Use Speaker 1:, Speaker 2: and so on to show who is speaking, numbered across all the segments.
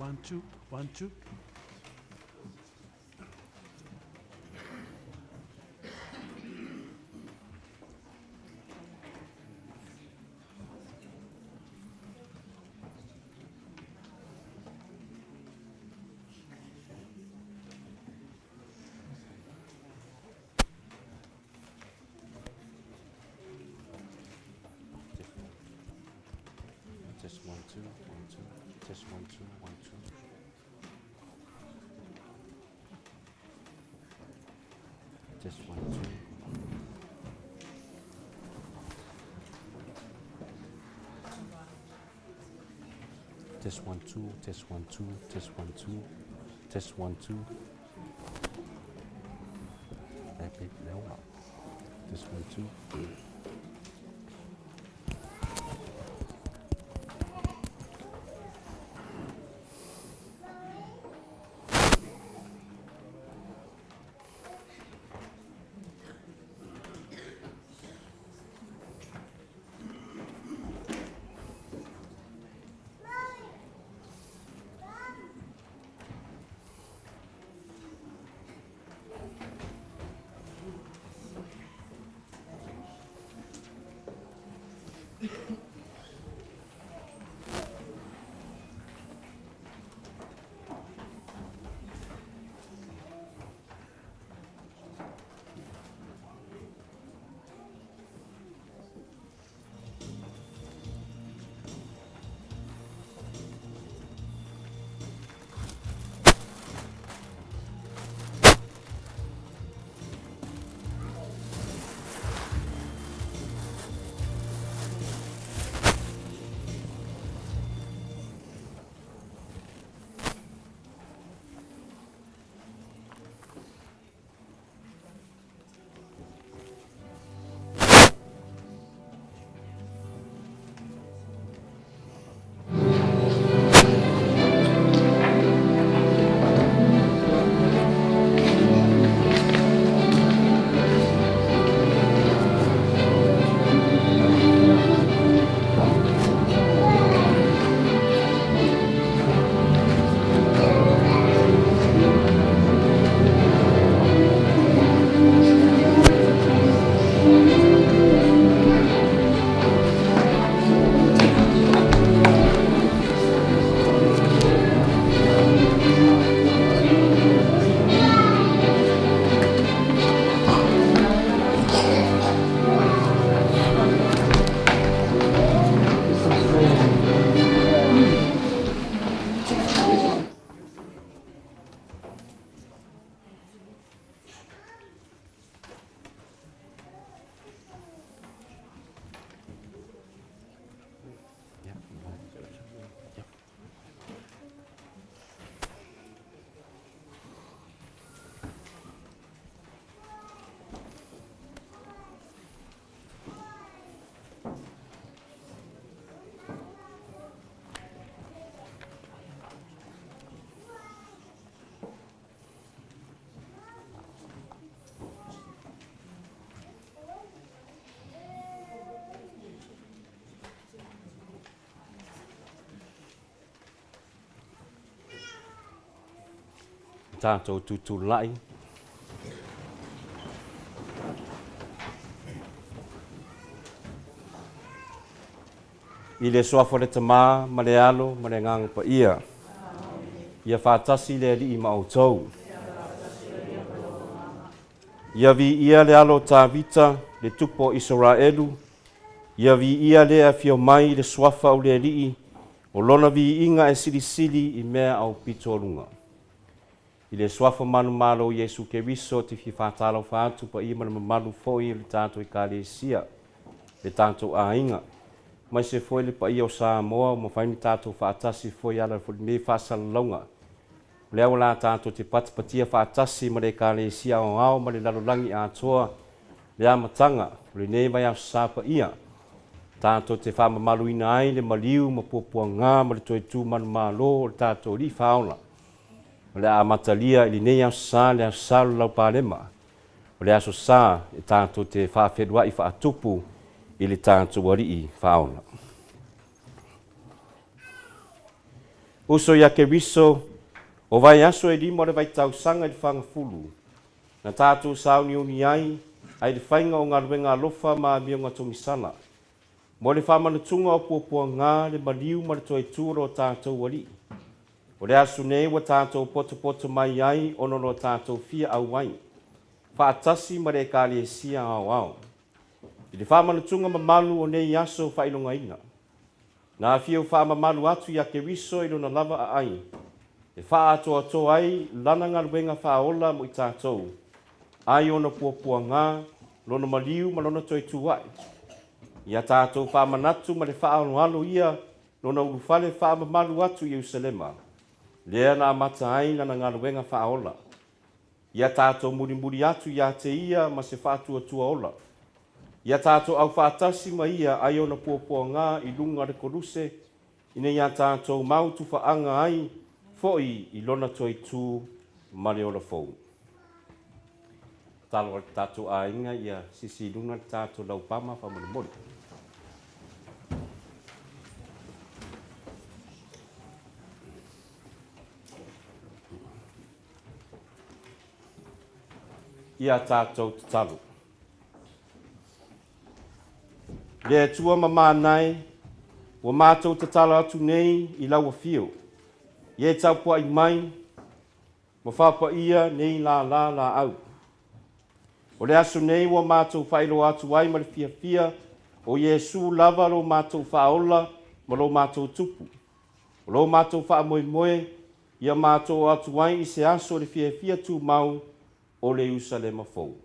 Speaker 1: One, two, one, two.
Speaker 2: Test one two one two. Test one two one two. Test one two. Test one two. Test one two. Test one two. Test one two. Test one two. Tatou tutulai. I le Suafa o le Tama ma le Alo ma le Agaga Paia. Ia faatasi le Alii ma outou. Ia viia le Alo o Tavita, le Tupu o Isaraelu, ia viia le afio mai i le Suafa o le Alii, o Lona viiga e silisili i mea aupito o luga. I le Suafa manumalo o Iesu Keriso te fia faatalofa atu paia ma le mamalu foi o le tatou Ekalesia, le tatou aiga, aemaise foi le paia o Samoa ua mafai ona tatou faatasi foi e ala foi i lenei faasalalauga. O lea ua la tatou te patipatia faatasi ma le Ekalesia aoao ma le lalolagi atoa le amataga o lenei vaiaso sa paia, tatou te faamamaluina ai le maliu ma puapuaga ma le toe tu manumalo o le tatou Alii Faaola. O le a amatalia i lenei aso sa le aso sa o le Laupalema, o le aso sa e tatou te faafeluai faatupu i le tatou Alii Faaola. Uso ia Keriso, o vaiaso e lima o le vaitausaga i le fagafulu, na tatou sauniuni ai ai le faiga o galuega alofa ma amioga togisala, mo le faamanatuga o puapuaga, le maliu ma le toe tu o lo tatou Alii. O le aso nei ua tatou potopoto mai ai ona o lo tatou fia auai, faatasi ma le Ekalesia aoao, i le faamanatuga mamalu o nei aso faailogaina. Na afio faamamalu atu ia Keriso i lona lava aai, e faaatoatoa ai lana galuega faaola mo i tatou, ai ona puapuaga, lona maliu ma lona toe tu ae. Ia tatou faamanatu ma le faaaloalo ia lona ulufale faamamalu atu i Ierusalema, lea na amata ai lana galuega faaola. Ia tatou mulimuli atu ia te ia ma se faatuatua ola. Ia tatou aufaatasi ma ia ai ona puapuaga i luga o le koluse, ina ia tatou mau tufaaga ai foi i lona toe tu ma le ola fou. Tatalo a le tatou aiga ia sisi i luga le tatou laupama faamolemole. Ia tatou tatalo. Le Atua mamana e, ua matou tatalo atu nei i lau afio, ia e taupuai mai ma faapaia nei lālā laau. O le aso nei ua matou faailoa atu ai ma le fiafia, o Iesu lava lo matou faaola ma lo matou tupu. O lo matou faamoemoe, ia matou oo atu ai i se aso o le fiafia tumau o le Ierusalema fou.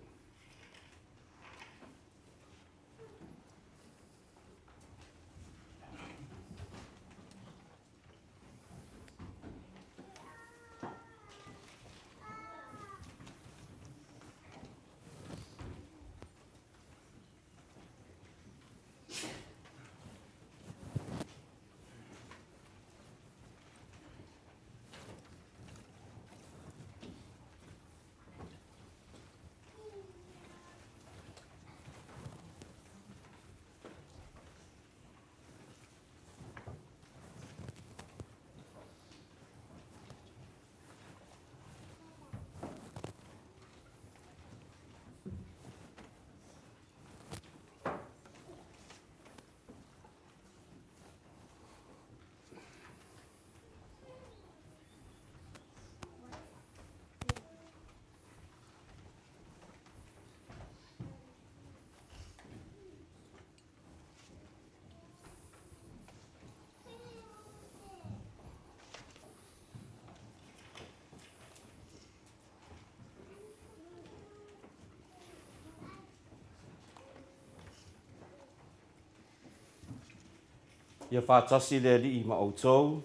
Speaker 2: Ia faatasi le Alii ma outou.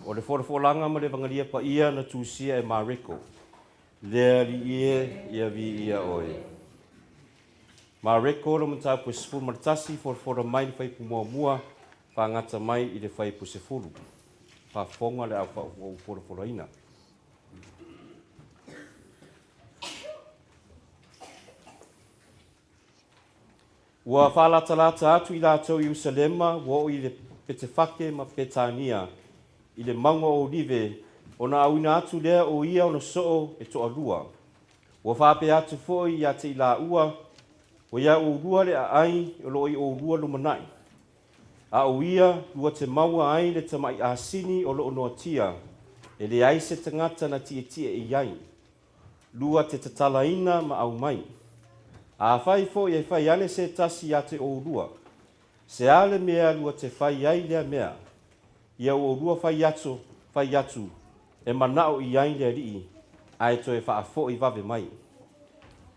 Speaker 2: O le folafolaga ma le Evagalia Paia na tusia e Mareko. Le Alii e, ia viia oe. Mareko le mataupu e 11, folafola mai le fuaiupu muamua, faagata mai i le fuaiupu 10. Faafofoga le au folafolaina. Ua faalatalata atu i latou i Ierusalema, ua oo i le Petefake ma Petania, i le mauga o Olive, ona auina atu lea o ia ona soo e toalua. Ua faapea atu foi ia te i laua, Ua ia oulua le aai o lo o i oulua lumanai, a o ia lua te maua ai le tamai asini o lo o noatia, e leai se tagata na tietie i ai. Lua te tatalaina ma aumai. Afai foi e fai ane se tasi ia te oulua, se a le mea lua te fai ai lea mea, ia ua oulua fai atu, fai atu, e manao i ai le Alii, ae toe faafoi vave mai.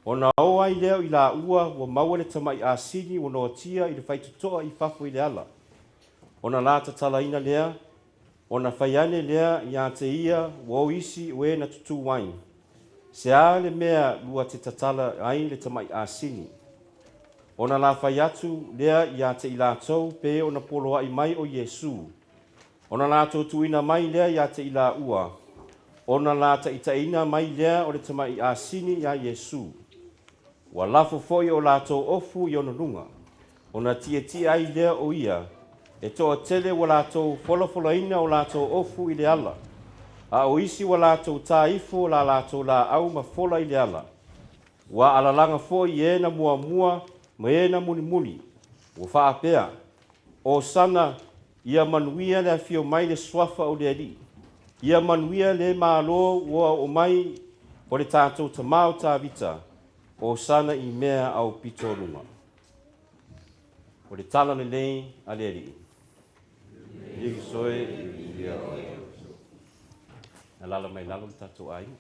Speaker 2: Ona o ai lea o i laua ua maua le tamai asini ua noatia i le faitotoa i fafo i le ala. Ona la tatalaina lea, ona fai ane lea ia te ia ua o isi o e na tutū ai, Se a le mea lua te tatala ai le tamai asini? Ona la fai atu lea ia te i latou pe ona poloai mai o Iesu. Ona latou tuuina mai lea ia te i laua, ona la taitaiina mai lea o le tamai asini iā Iesu. Ua lafo foi o latou ofu i ona luga, ona tietie ai lea o ia, E toatele ua latou folafolaina o latou ofu i le ala, a o isi ua latou ta ifo la latou laau ma fola i le ala. Ua alalaga foi i e na muamua ma e na mulimuli, ua faapea, Osana, ia manuia le afio mai le suafa o le Alii. Ia manuia le Malo ua oo mai o le tatou tamā o Tavita, Osana i mea aupito o luga. O le tala lelei a le Alii. Keriso e, viia oe. Alala mai lalo le tatou aiga.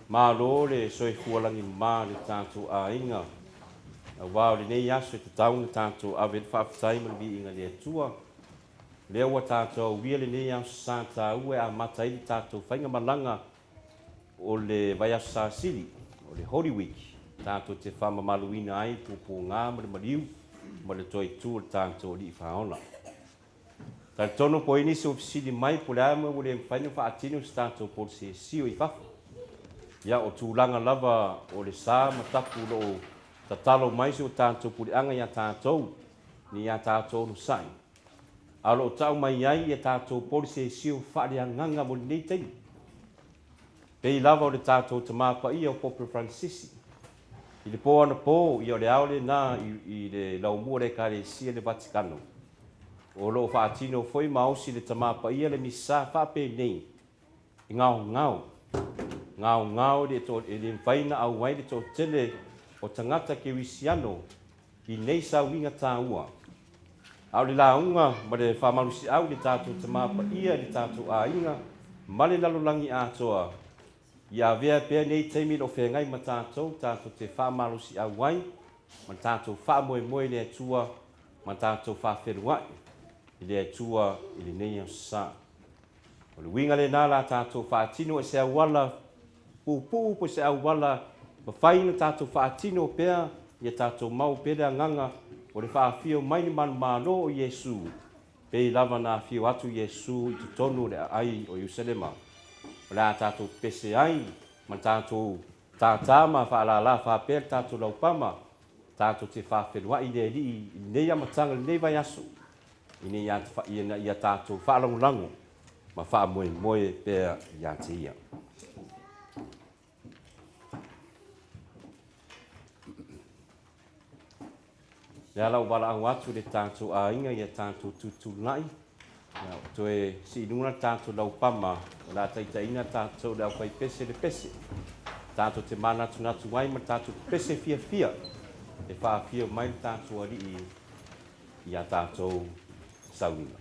Speaker 2: Malo le soifua lagimama i le tatou aiga, aua o lenei aso e tatau ona tatou ave ai le faafetai ma le viiga i le Atua. O lea ua tatou aulia lenei aso sa taua e amata ai le tatou faigamalaga o le vaiaso Sa Sili, o le Holy Week, tatou te faamamaluina ai puapuaga ma le maliu ma le toe itu o le tatou Alii Faaola. Talitonu po o i ai nisi o fesili mai po o le a mea ua le mafai ona faatino se tatou polosesio i fafo. Ia, o tulaga lava o le sa ma tapu o lo o tatalo mai si o tatou puleaga ia tatou, ina ia tatou onosai. A o lo o tau mai ai ia tatou polisesio faaleagaga mo lenei taimi. Pei lava o le tatou Tama Paia o Pope Fransisi, i le po anapo, ia o le ao lena i le laumua o le Ekalesia i le Vatikano, o lo o faatino foi ma osi le Tama Paia le Misa faapenei, e gaogao, gaogao e le mafai ona auai le toatele o tagata kerisiano i nei sauniga taua. A o le lauga ma le faamalosiau i le tatou Tama Paia i le tatou aiga ma le lalolagi atoa, ia avea pea nei taimi o lo o feagai ma tatou, tatou te faamalosiau ai ma tatou faamoemoe i le Atua ma tatou faafeluai i le Atua i lenei aso sa. O le uiga lena la tatou faatino i se auala puupuu po o se auala mafai ona tatou faatino pea ia tatou maua pea le agaga o le faafio mai le manumalo o Iesu, pei lava na afio atu Iesu i totonu o le aai o Ierusalema. O le a tatou pepese ai ma tatou tātā ma faalala faapea le tatou laupama, tatou te faafeluai i le Alii i lenei amataga i lenei vaiaso, ina ia tatou faalagolago ma faamoemoe pea ia te Ia. Lea la ua valaau atu le tatou aiga ia tatou tutulai, ia toe siiluga le tatou laupama o le a taitaiina tatou le aufaipese le pese. Tatou te manatunatu ai ma tatou pese fiafia e faafio mai le tatou Alii ia tatou sauniga.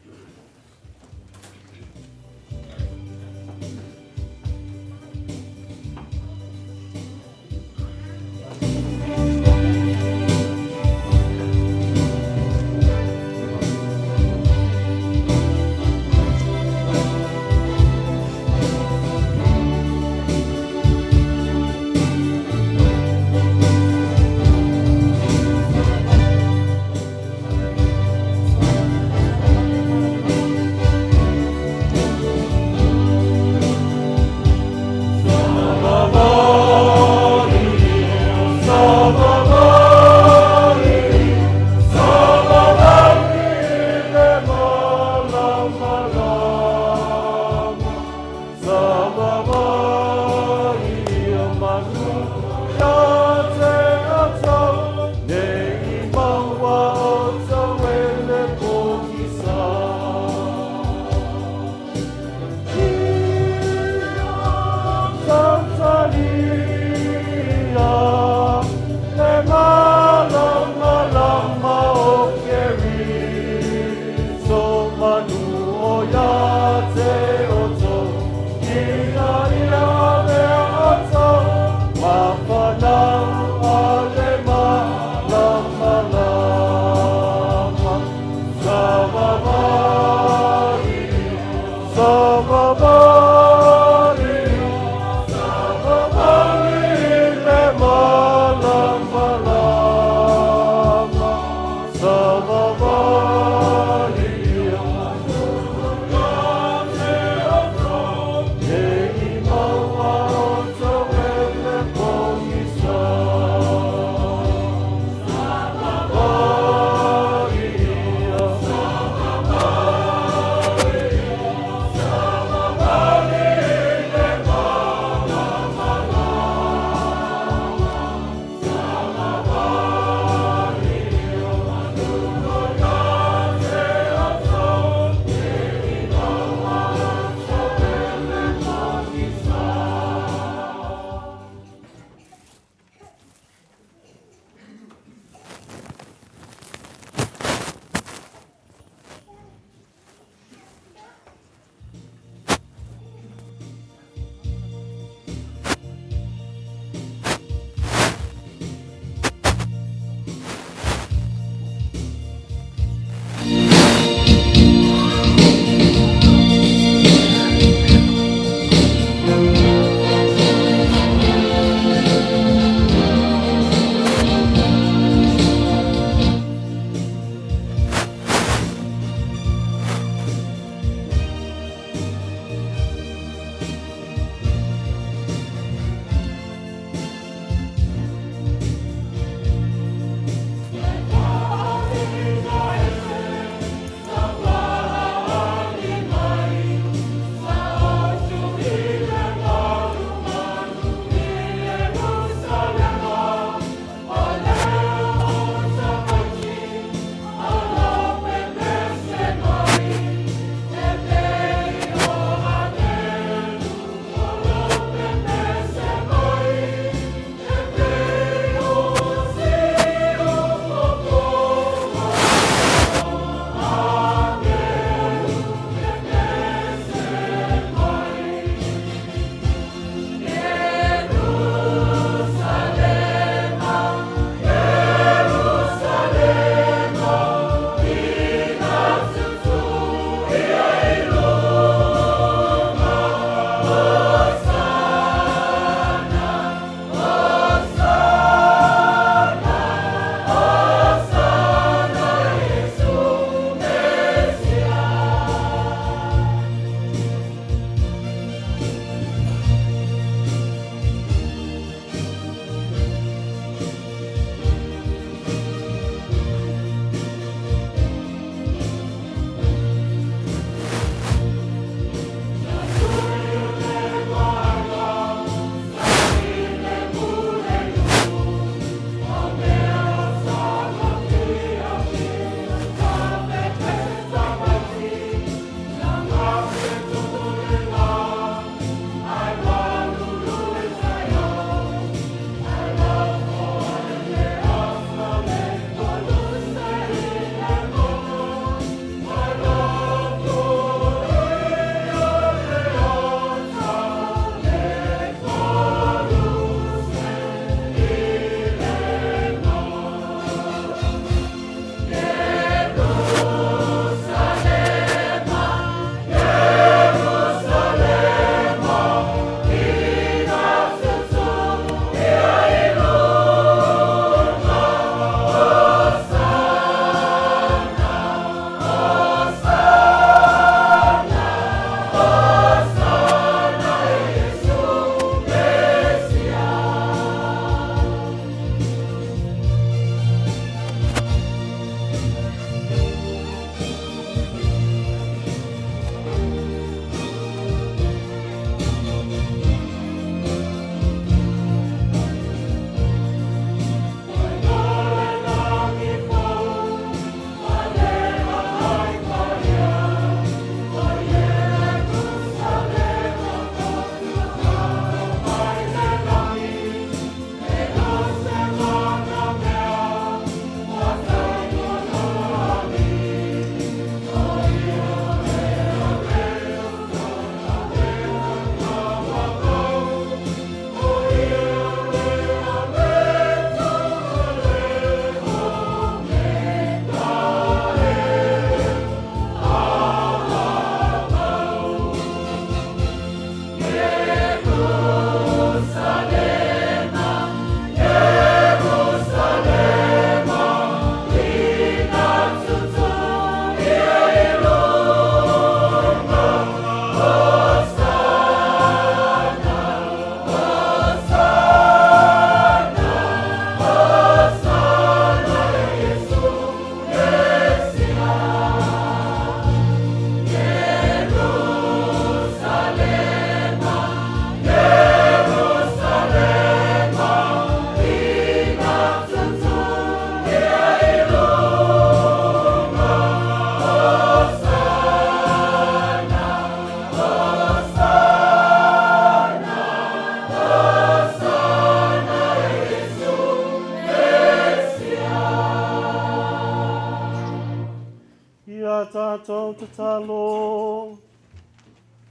Speaker 2: matou tatalo.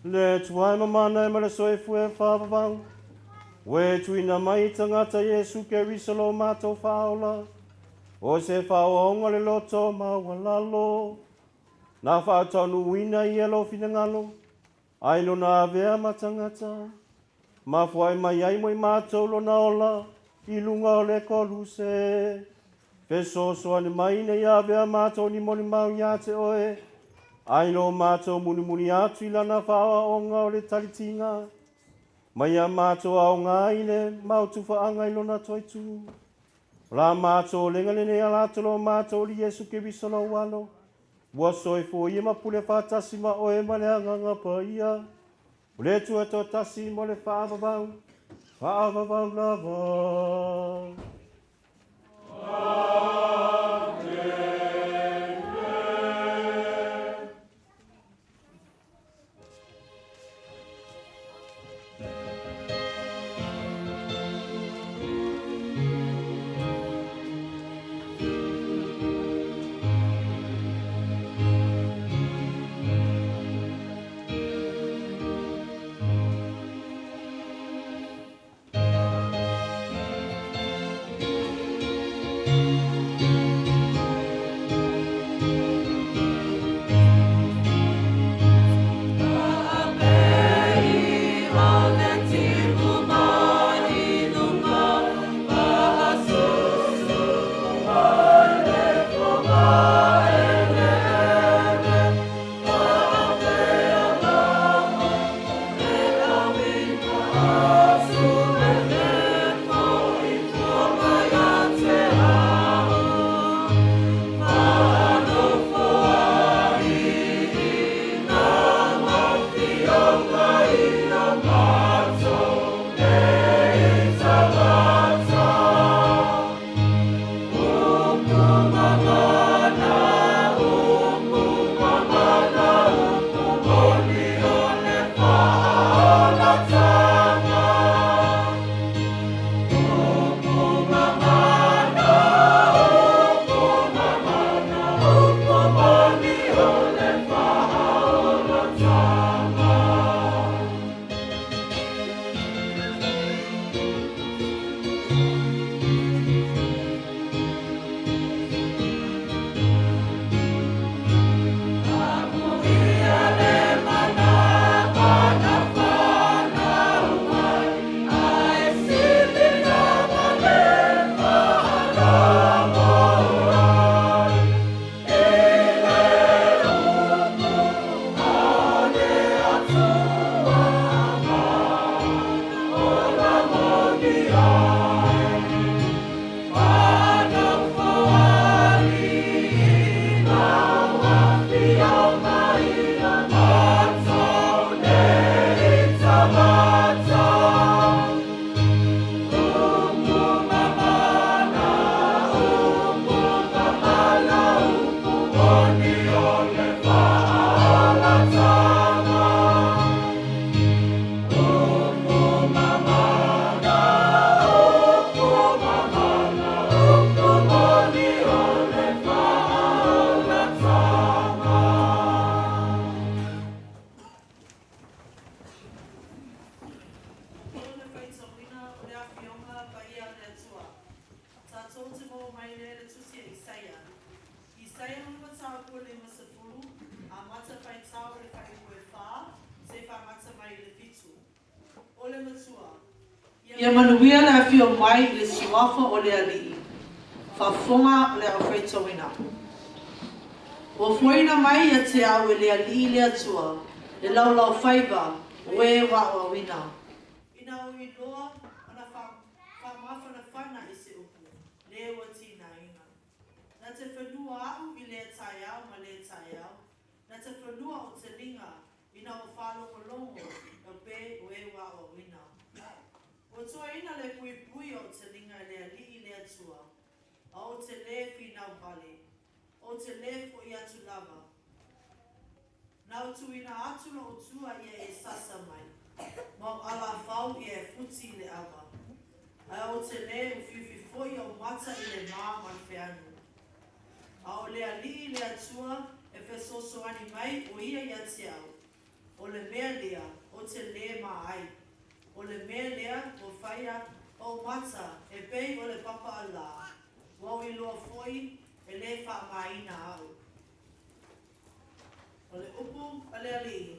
Speaker 2: Le Atua e mamana e ma le soifua e faavavau, ua e tuuina mai i tagata Iesu Keriso lo matou Faaola, o se faaoaoga o le loto maualalo, na faataunuuina ia lou finagalo, ai lona avea ma tagata, ma foai mai ai mo i matou lona ola i luga o le koluse. Fesoasoani mai ina ia avea matou ni molimau ia te oe, ai lo matou mulimuli atu i lana faaoaoga o le talitiga, ma ia matou aoga i le mau tufaaga i lona toe tu. O la matou olega lenei ala atu lo matou Alii Iesu Keriso lou Alo, ua soifua ia ma pule faatasi ma oe ma le Agaga Paia, o le Atua toatasi mo le faavavau, faavavau lava.
Speaker 1: O le faitauina o le Afioga Paia a le Atua. Tatou te maua mai lea le Tusi a Isaia. Isaia lona mataupu e 50, amata faitau i le faaiupu e fa, seia faagata mai i le fitu. O le Matua. Ia manuia le afio mai i le Suafa o le Alii, faafofoga o le aufaitauina. Ua foaina mai ia te au e le Alii le Atua, le laulaufaiva o e ua aoaoina. Ina ua iloa ona faamafanafana i se upu, le ua tinaina. Na te whenua au i lea taeao ma lea taeao, na te whenua o te linga ina ua faalogologo e pe o e ua aoaoina. Ua tuaina le puipui o te linga e le Alii le Atua, a o te lē finau vale, o te lē fo'i atu lava. Na ou tuuina atu lou tua ia e sasa mai, ma o alafau ia e futi i le ava. Ae ou te lē ufiufi foi ou mata i le ma ma le feanu. A o le Alii le Atua E fesoasoani mai ʻo ia iā te au, o le mea lea ou te lē mā ai. O le mea lea ua faia ou mata e pei o le papaʻalā, ua ou iloa foi e lē faamāina au. O le upu a le Alii.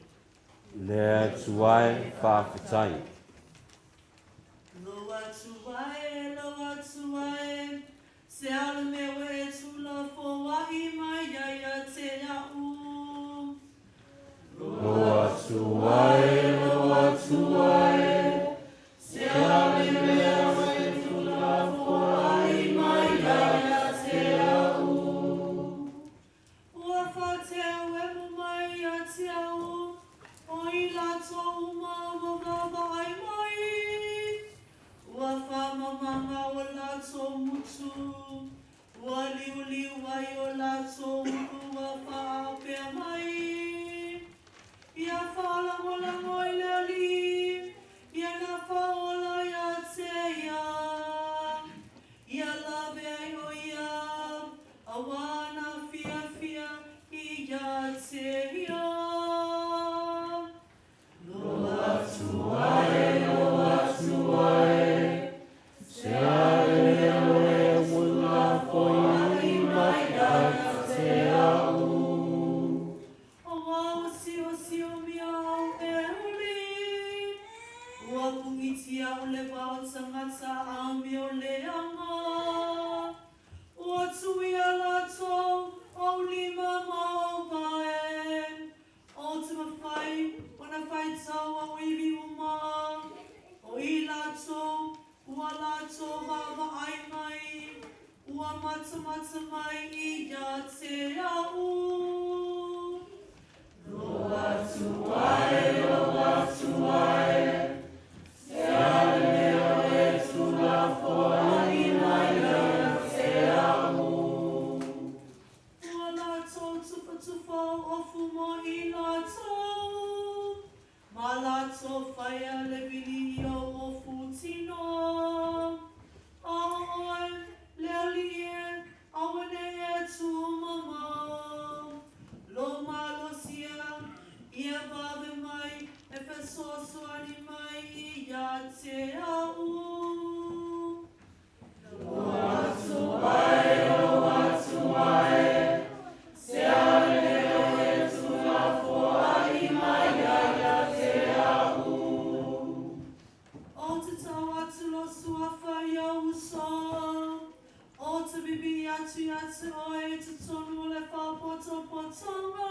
Speaker 2: Le Atua e, faafetai.
Speaker 1: Lou Atua e, lou Atua e, se a le mea ua e tuulafoaʻi mai ai ia te aʻu?
Speaker 2: Lou Atua e, lou Atua e, se a le mea ua e tuulafoaʻi mai ai ia te aʻu?
Speaker 1: Ua faateʻeuʻeu mai ia te aʻu, o i latou uma ua vaavaai mai. Ua faamamaga o latou gutu, ua liuliu ai o latou ulu ua faaapea mai. Ia faalagolago i le Alii, ia na faaola ia te ia. Ia lawe ai ʻo ia, auā na fiafia ia te ia.
Speaker 2: Lou Atua e, lou Atua e, se a le mea ua e tuulafoaʻi mai ai ia te aʻu?
Speaker 1: Auā ua siosiomia au e uli. Ua puʻitia au i le vao o tagata amioleaga. Ua tuia latou ou lima ma ou vae. Ou te mafai ona faitau au ivi uma. O i latou ua latou vaavaai mai, ua matamata mai ia te aʻu.
Speaker 2: Lou Atua e, lou Atua e, se a le mea ua e tuulafoaʻi mai ai ia te aʻu?
Speaker 1: Ua latou tufatufa ou ofu mo i latou, ma latou faia le vili i ou ofu tino. A ʻo ʻoe, le Alii e, aua ne i e tuumamao. Lou malosi e, ia vave mai e fesoasoani mai ia te aʻu.
Speaker 2: Lou Atua e, lou Atua e, se a le mea ua e tuulafoaʻi mai ai ia te aʻu?
Speaker 1: Ou te tau atu lou suafa i ou uso. Ou te piipii atu ia te oe i totonu o le faapotopotoga.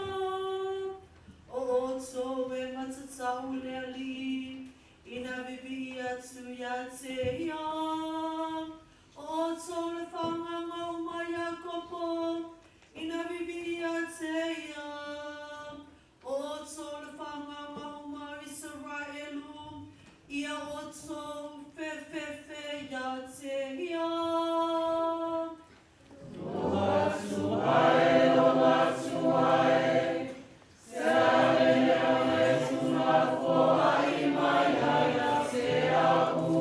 Speaker 1: O outou e matatau i le Alii, ina piipii atu ia te ia. O outou le faaagaga uma a Iakopo, ina piipii ia te ia. O outou le faaagaga uma a Isaraelu, ia outou fefefe ia te ia.
Speaker 2: Lou Atua e, lou Atua e, se a le mea ua e tuulafoaʻi mai ai ia te aʻu?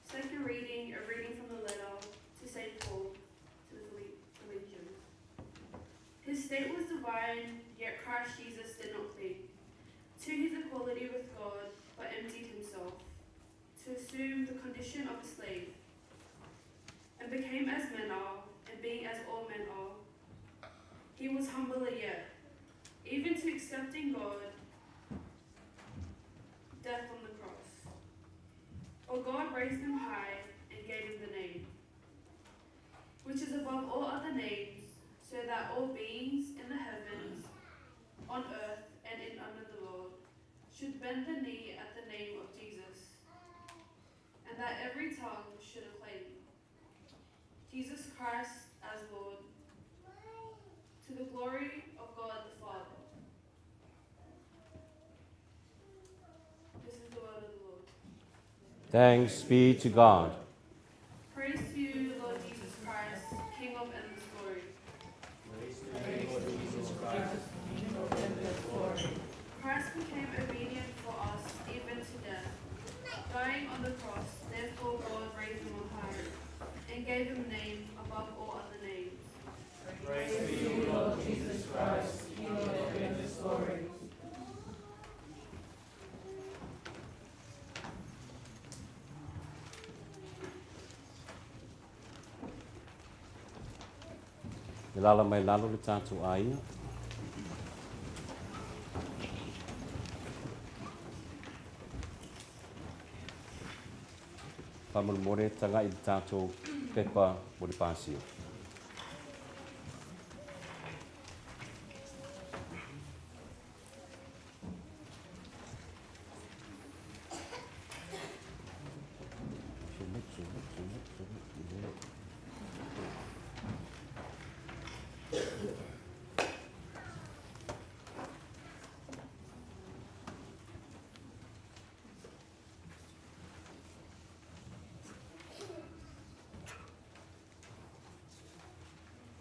Speaker 3: Second reading, a reading from the letter to St. Paul to the Philippians. His state was divine, yet Christ Jesus did not cling to his equality with God, but emptied himself to assume the condition of a slave, and became as men are, and being as all men are. He was humbler yet, even to accepting God, death on the cross. Or God raised him high and gave him the name, which is above all other names, so that all beings in the heavens, on earth, and in under the world should bend the knee at the name of Jesus, and that every tongue should acclaim Jesus Christ as Lord, to the glory of God the Father. This is the word of the Lord.
Speaker 2: Thanks be to God.
Speaker 3: Praise to you, Lord Jesus Christ, King of endless glory. Christ became obedient for us even to death, dying on the cross. Therefore God raised him on high and gave him a name above all other names.
Speaker 4: Praise to you, Lord Jesus Christ, King of endless glory.
Speaker 2: E lala mai lalo le tatou aiga. Faamolemole tagai i le tatou pepa mo le pasio.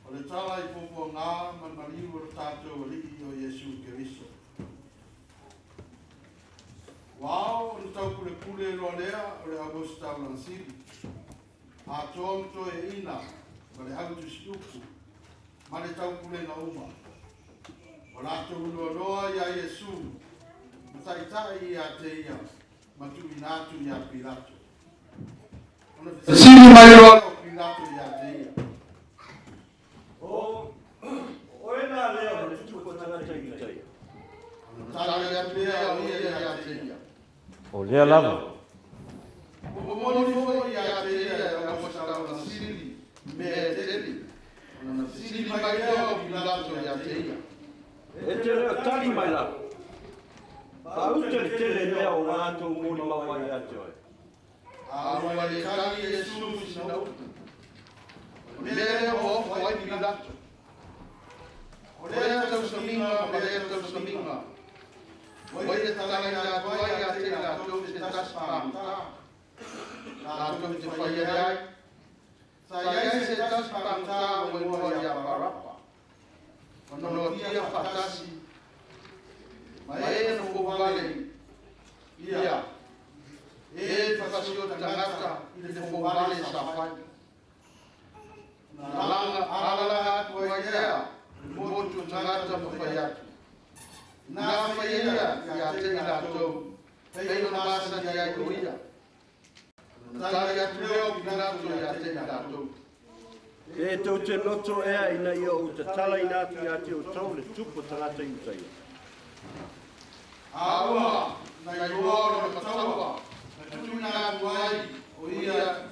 Speaker 5: O le tala i puapuaga ma le maliu o lo tatou Alii o Iesu Keriso. Ua ao ona taupulepule loa lea o le auositaulaga sili, atoa ma toeaiina ma le au tusiupu ma le taupulega uma. Ua latou noanoa iā Iesu ma taitai ia te ia ma tuuina atu iā Pilato. Ona fesili mai loa lea o Pilato ia te ia.
Speaker 6: O oe la lea o le tupu o tagata Iutaia.
Speaker 5: Ona tali atu lea o ia ia te ia.
Speaker 2: O lea lava.
Speaker 5: Ua momoli foi ia te ia e le auositaulaga sili mea e tele. Ona fesili mai lea o Pilato ia te ia.
Speaker 6: E te le o tali mai la. Faauta le tele mea o latou molimau ai ia te oe.
Speaker 5: A ua le tali Iesu i sina upu. O le mea lea ua ofo ai Pilato. O lea tausamiga ma lea tausamiga, ua ia talaina atu ai ia te i latou se tasi pagota, latou te faia ai. Sa i ai se tasi pagota ua igoa ia Parapa, ona noatia faatasi ma e na fouvale ia, e fasioti tagata i le fouvale sa fai. Ona alalaga atu ai lea i le motu o tagata ma fai atu, Ina fai ia ia te i latou, pei ona masani ai o ia. Ona tali atu lea o Pilato ia te i latou.
Speaker 6: E tou te loto ea ina ia ou tatalaina atu ia te outou le tupu o tagata Iutaia.
Speaker 5: A ua na iloa o lona mataua na tuuina atu ai o ia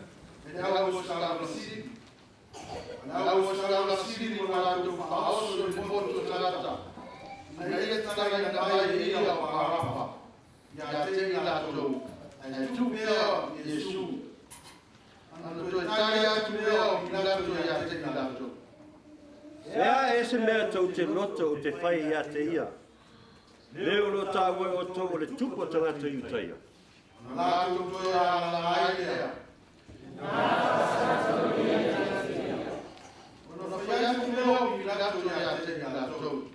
Speaker 5: e le auositaulaga sili. O le auositaulaga sili ua latou faaoso i le motu o tagata, ina ia tatalaina mai e ia o Parapa ia te i latou, ae tuu pea Iesu. Ona toe tali atu lea o Pilato ia te i latou.
Speaker 6: E a ea se mea tou te loto ou te fai ia te ia, le o lo o taua e outou o le tupu o tagata Iutaia?
Speaker 5: Ona latou toe alalaga ai lea. Ona fai atu lea o Pilato ia te i latou.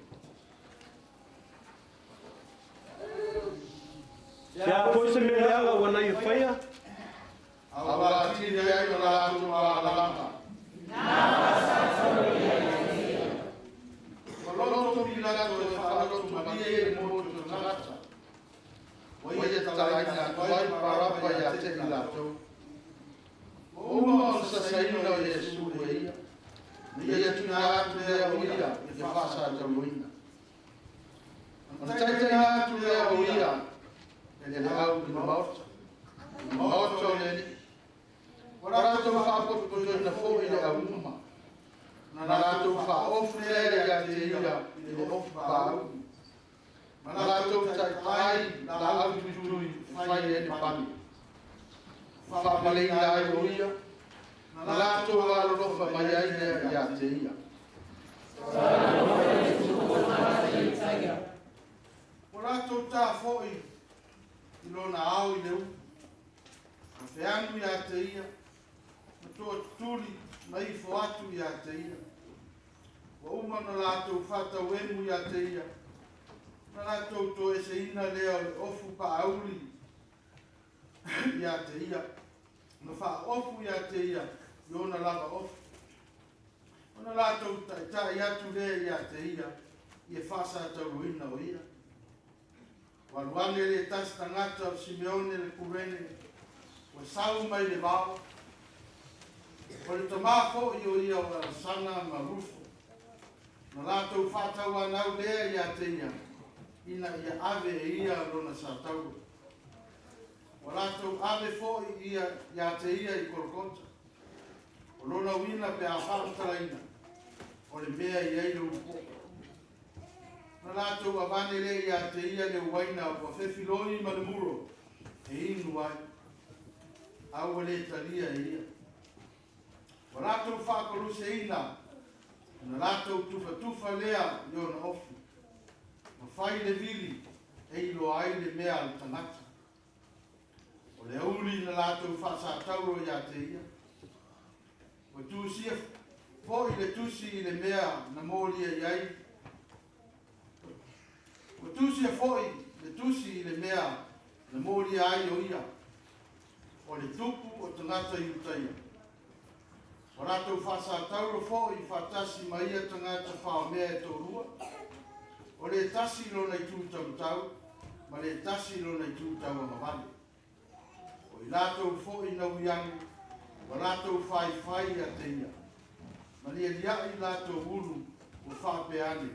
Speaker 6: Se a foi se mea leaga ua na ia faia?
Speaker 5: A ua atili ai o latou alalaga. Ua loto Pilato e faaloto malie i le motu o tagata, ua ia tatalaina atu ai Parapa ia te i latou. Ua uma ona sasaina o Iesu e ia, na ia tuuina atu lea o ia i le faasatauaina. Ona taitaina atu lea o ia e le au i le maota, i le maota o le Alii. Ua latou faapotopotoina foi le au uma, na latou faaofu lea ia te ia i le ofu paauli, ma latou taitai laau tuitui e fai ai le pane. Ua faapaleina ai o ia, na latou alolofa mai ai lea ia te ia. Ua latou ta foi i lona ao i le ulu, ma feanu ia te ia, ma tootutuli ma ifo atu ia te ia. Ua uma ona latou faatauemu ia te ia, na latou toeseina lea o le ofu paauli ia te ia, na faaofu ia te ia i ona lava ofi. Ona latou ta'ita'i atu lea ia te ia i e fa'asatauroina o ia. Ua alu ane le tasi tagata o Simeone le Kurene, ua sau mai le vao, o le tamā fo'i o ia o Alesana ma Rufo, na latou fa'atauanau lea iā te ia, ina ia ave e ia lona satauro. Ua latou ave fo'i ia iā te ia i Kolokota. O lona uiga pe a fa'amatalaina, o le mea e i ai le ulupo'o. Na latou avane lea iā te ia le uaina ua fefiloi ma le muro e inu ai, a ua lē talia e ia. Ua latou fa'akoluseina, ona latou tufatufa lea i ona ofi, ma fai le vili e iloa ai le mea a le tagata. O le auli na latou fa'asatauro iā te ia. Ua tusia fo'i le tusi i le mea na molia i ai. Ua tusia fo'i le tusi i le mea na molia ai o ia, o le Tupu o tagata Iutaia. Ua latou fa'asatauro fo'i fa'atasi ma ia tagata faomea e to'alua, o le tasi i lona itū taumatau, ma le tasi i lona itū tauagavale. O i latou fo'i na ui ane, ua latou faifai ia te ia, ma lialia'i latou ulu ua fa'apea ane.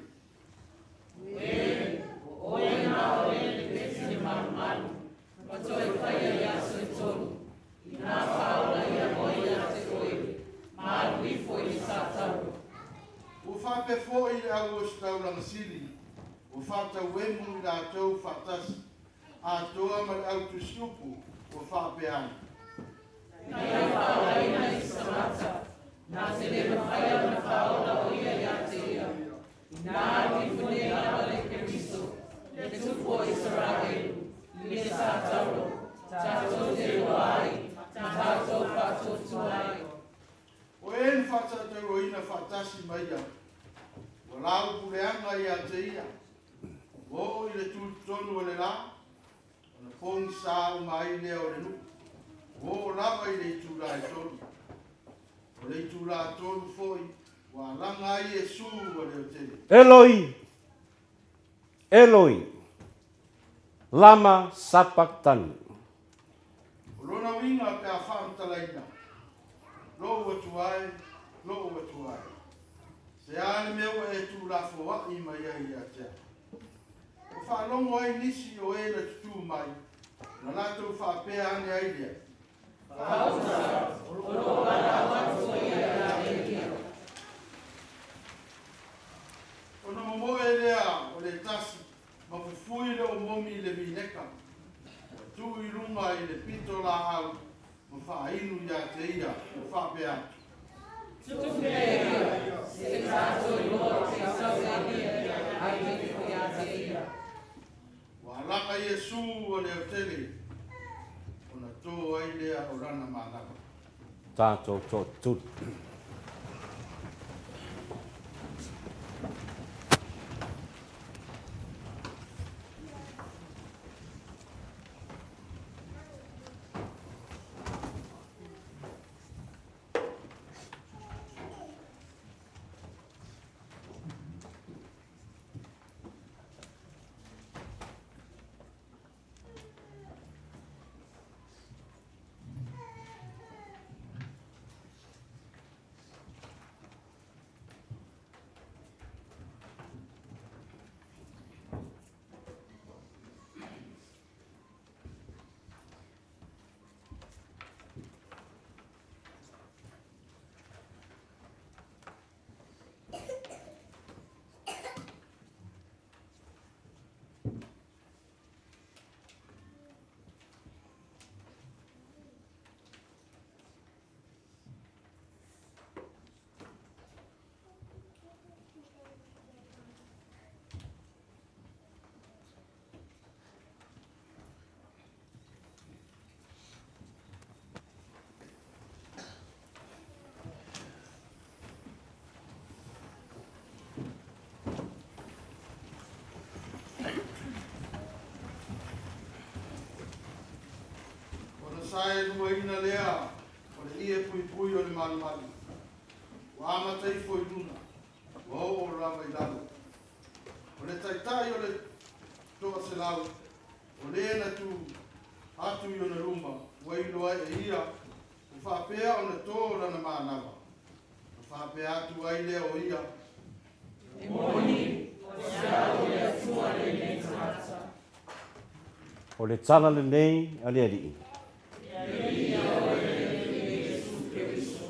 Speaker 4: E, o oe na o e le peti le malumalu, ma toe faia i aso e tolu. Inā faaola ia oe ia te oe, ma alu ifo i le satauro.
Speaker 5: Ua fa'apea fo'i le au ositaulaga sili, ua fa'atauemu i latou fa'atasi, atoa ma le au tusiupu ua fa'apea ane.
Speaker 4: Na ia faaolaina i se tagata, na te le mafaia ona faaola o ia ia te ia. Inā alu ifo nei lava le Keriso, le Tupu o Isaraelu, i le satauro, tatou te iloa ai, ma tatou fa'atuatua ai.
Speaker 5: O e na fa'atautauroina fa'atasi ma ia, ua laupuleaga ia te ia, ua oo i le tutotonu o le lā, ona pogisā uma ai lea o le nu'u, ua oo lava i le itulā e tolu. O le itulā tolu fo'i ua alaga ai Iesu ua leotele.
Speaker 2: Eloi, Eloi, lama sapaktani.
Speaker 5: O lona uiga pe a fa'amatalaina, Lo'u Atua e, Lo'u Atua e, se a le mea ua e tu'ulafoa'i mai ai ia te a'u? Ua fa'alogo ai nisi o e na tutū mai, ona latou fa'apea ane ai lea.
Speaker 4: Fa'auta, o lo'o valaau atu o ia iā Eliya.
Speaker 5: Ona momo'e lea o le tasi, ma fufui le omomi i le vineka, ua tuu i luga i le pitolā'au ma fa'ainu iā te ia, ua fa'apea atu.
Speaker 4: Tupu ia, se i tatou iloa pe sau Eliya e ave ifo ia te ia.
Speaker 5: Ua alaga Iesu ua leotele, ona tō ai lea o lana manava.
Speaker 2: Tatou to'atuli.
Speaker 5: Ona saeluaina lea o O le ie puipui o le malumalu, ua amata ifo i luga, ua oo lava i lalo. O le taitai o le 100, o le na tu atu i ona luma, ua iloa ai e ia, ua faapea ona to lana manava, ona faapea atu ai lea o ia,
Speaker 4: E moni, o se Alo o le Atua lenei tagata.
Speaker 2: O le tala lenei a le Alii.
Speaker 4: Viia oe e Iesu Keriso.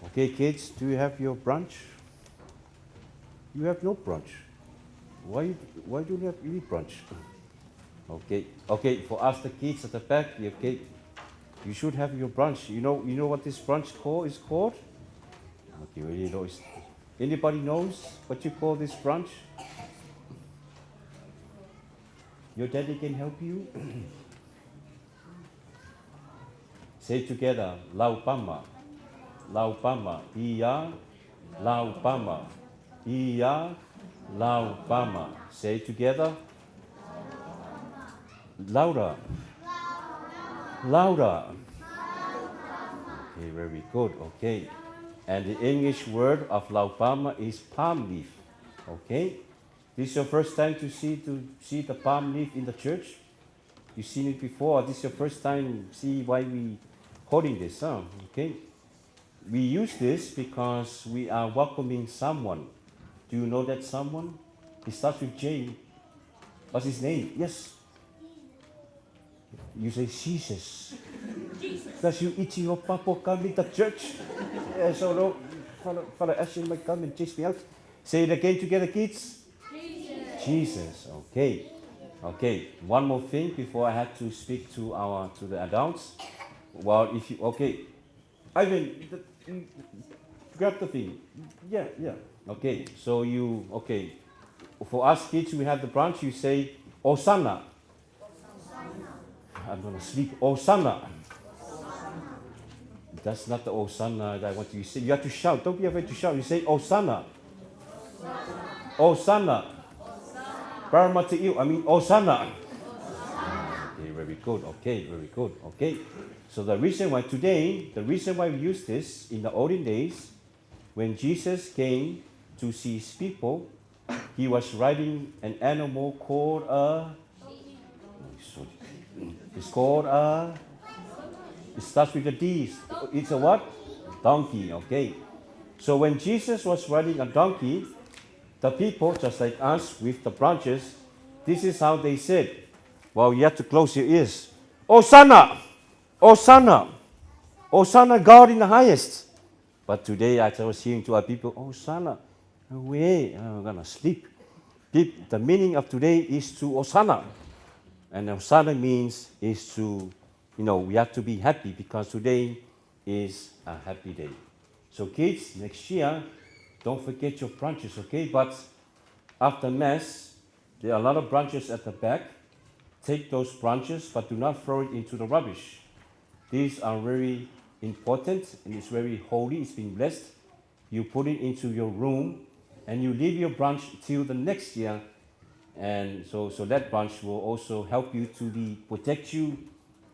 Speaker 2: Okay, kids, do you have your brunch? You have no brunch. Why, why don't you have any brunch? Okay, okay, for us the kids at the back, okay, you should have your brunch. You know, you know what this brunch call is called? Okay, well, you know, anybody knows what you call this brunch? Your daddy can help you. Say together, Laupama, Laupama, Ia, Laupama, Ia, Laupama. Say together. Laura. Laura. Okay, very good. Okay. And the English word of Laupama is palm leaf. Okay. This is your first time to see to see the palm leaf in the church? You've seen it before. This is your first time see why we holding this, huh? Okay. We use this because we are welcoming someone. Do you know that someone? He starts with J. What's his name? Yes. You say Jesus. Jesus. Does you eat your papa come in the church? Yes or no? Father, Father Ashton might come and chase me out. Say it again together, kids. Jesus. Jesus. Okay. Okay. One more thing before I have to speak to our to the adults. Well, if you okay, Ivan, the, grab the thing. Yeah, yeah. Okay. So you okay. For us kids, we have the branch. You say Osana. I'm gonna sleep. Osana. That's not the Osana that I want you to say. You have to shout. Don't be afraid to shout. You say Osana. Osana. Osana. I mean Osana. Okay, very good. Okay, very good. Okay. So the reason why today, the reason why we use this in the olden days, when Jesus came to see his people, he was riding an animal called a. It's called a. It starts with a D. It's a what? Donkey. Okay. So when Jesus was riding a donkey, the people, just like us with the branches, this is how they said. Well, you have to close your ears. Hosanna! Hosanna! Hosanna, God in the highest. But today I was hearing to our people, Hosanna, away, I'm gonna sleep. The meaning of today is to Hosanna. And Hosanna means is to, you know, we have to be happy because today is a happy day. So kids, next year, don't forget your branches, okay? But after Mass, there are a lot of branches at the back. Take those branches, but do not throw it into the rubbish. These are very important and it's very holy. It's been blessed. You put it into your room and you leave your branch till the next year. And so, so that branch will also help you to be, protect you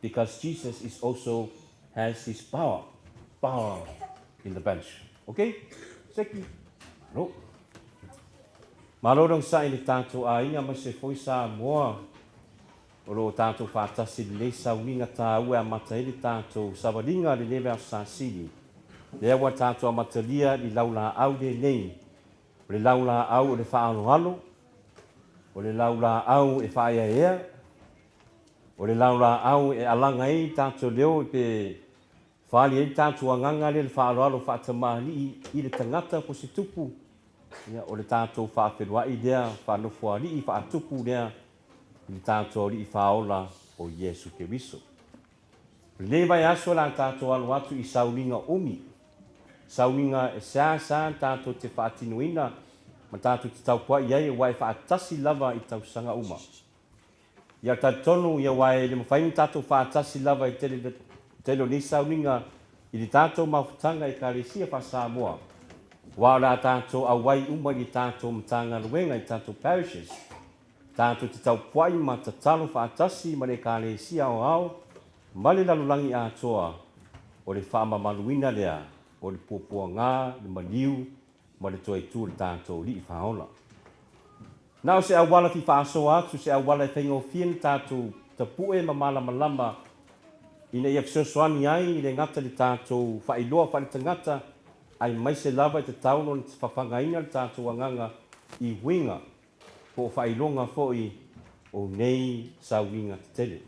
Speaker 2: because Jesus is also has his power, power in the branch. Okay? Thank you. No. Malo rong sa i le tātou aiga ma se foi Samoa o lo o tātou faatasi i lenei sauniga tāua e amata ai le tātou savaliga i lenei vaiaso sasili. Lea ua tātou amatalia i laulaau lenei, o le laulaau o le faaaloalo, o le laulaau e faaeaea, o le laulaau e alaga ai tātou leo pe faali ai le tātou agaga lea le faaaloalo faatamalii i le tagata po se tupu. Ia, o le tatou faafeiloai lea, faanofoalii, faatupu lea i le tatou Alii Faaola o Iesu Keriso. O lenei vaiaso o le a tatou alo atu i sauniga umi, sauniga e seasea tatou te faatinoina ma tatou te taupua'i ai aua e faatasi lava i tausaga uma. Ia talitonu ia aua e le mafai ona tatou faatasi lava i tele, tele o nei sauniga. i le tatou mafutaga Ekalesia faa-Samoa, aua o le a tatou auai uma i le tatou Matagaluega i tatou parishes, tatou te taupuai ma tatalo faatasi ma le Ekalesia aoao ma le lalolagi atoa, o le faamamaluina lea o le puapuaga, le maliu ma le toe tu o le tatou Alii Faaola. Na o se auala fi faasoa atu, se auala e faigofie na tatou tapue ma malamalama ina ia fesoasoani ai i le gata i le tatou faailoa faaletagata aemaise lava e tatau ona fafagaina le tatou agaga i uiga po o faailoga foi o nei sauiga tetele.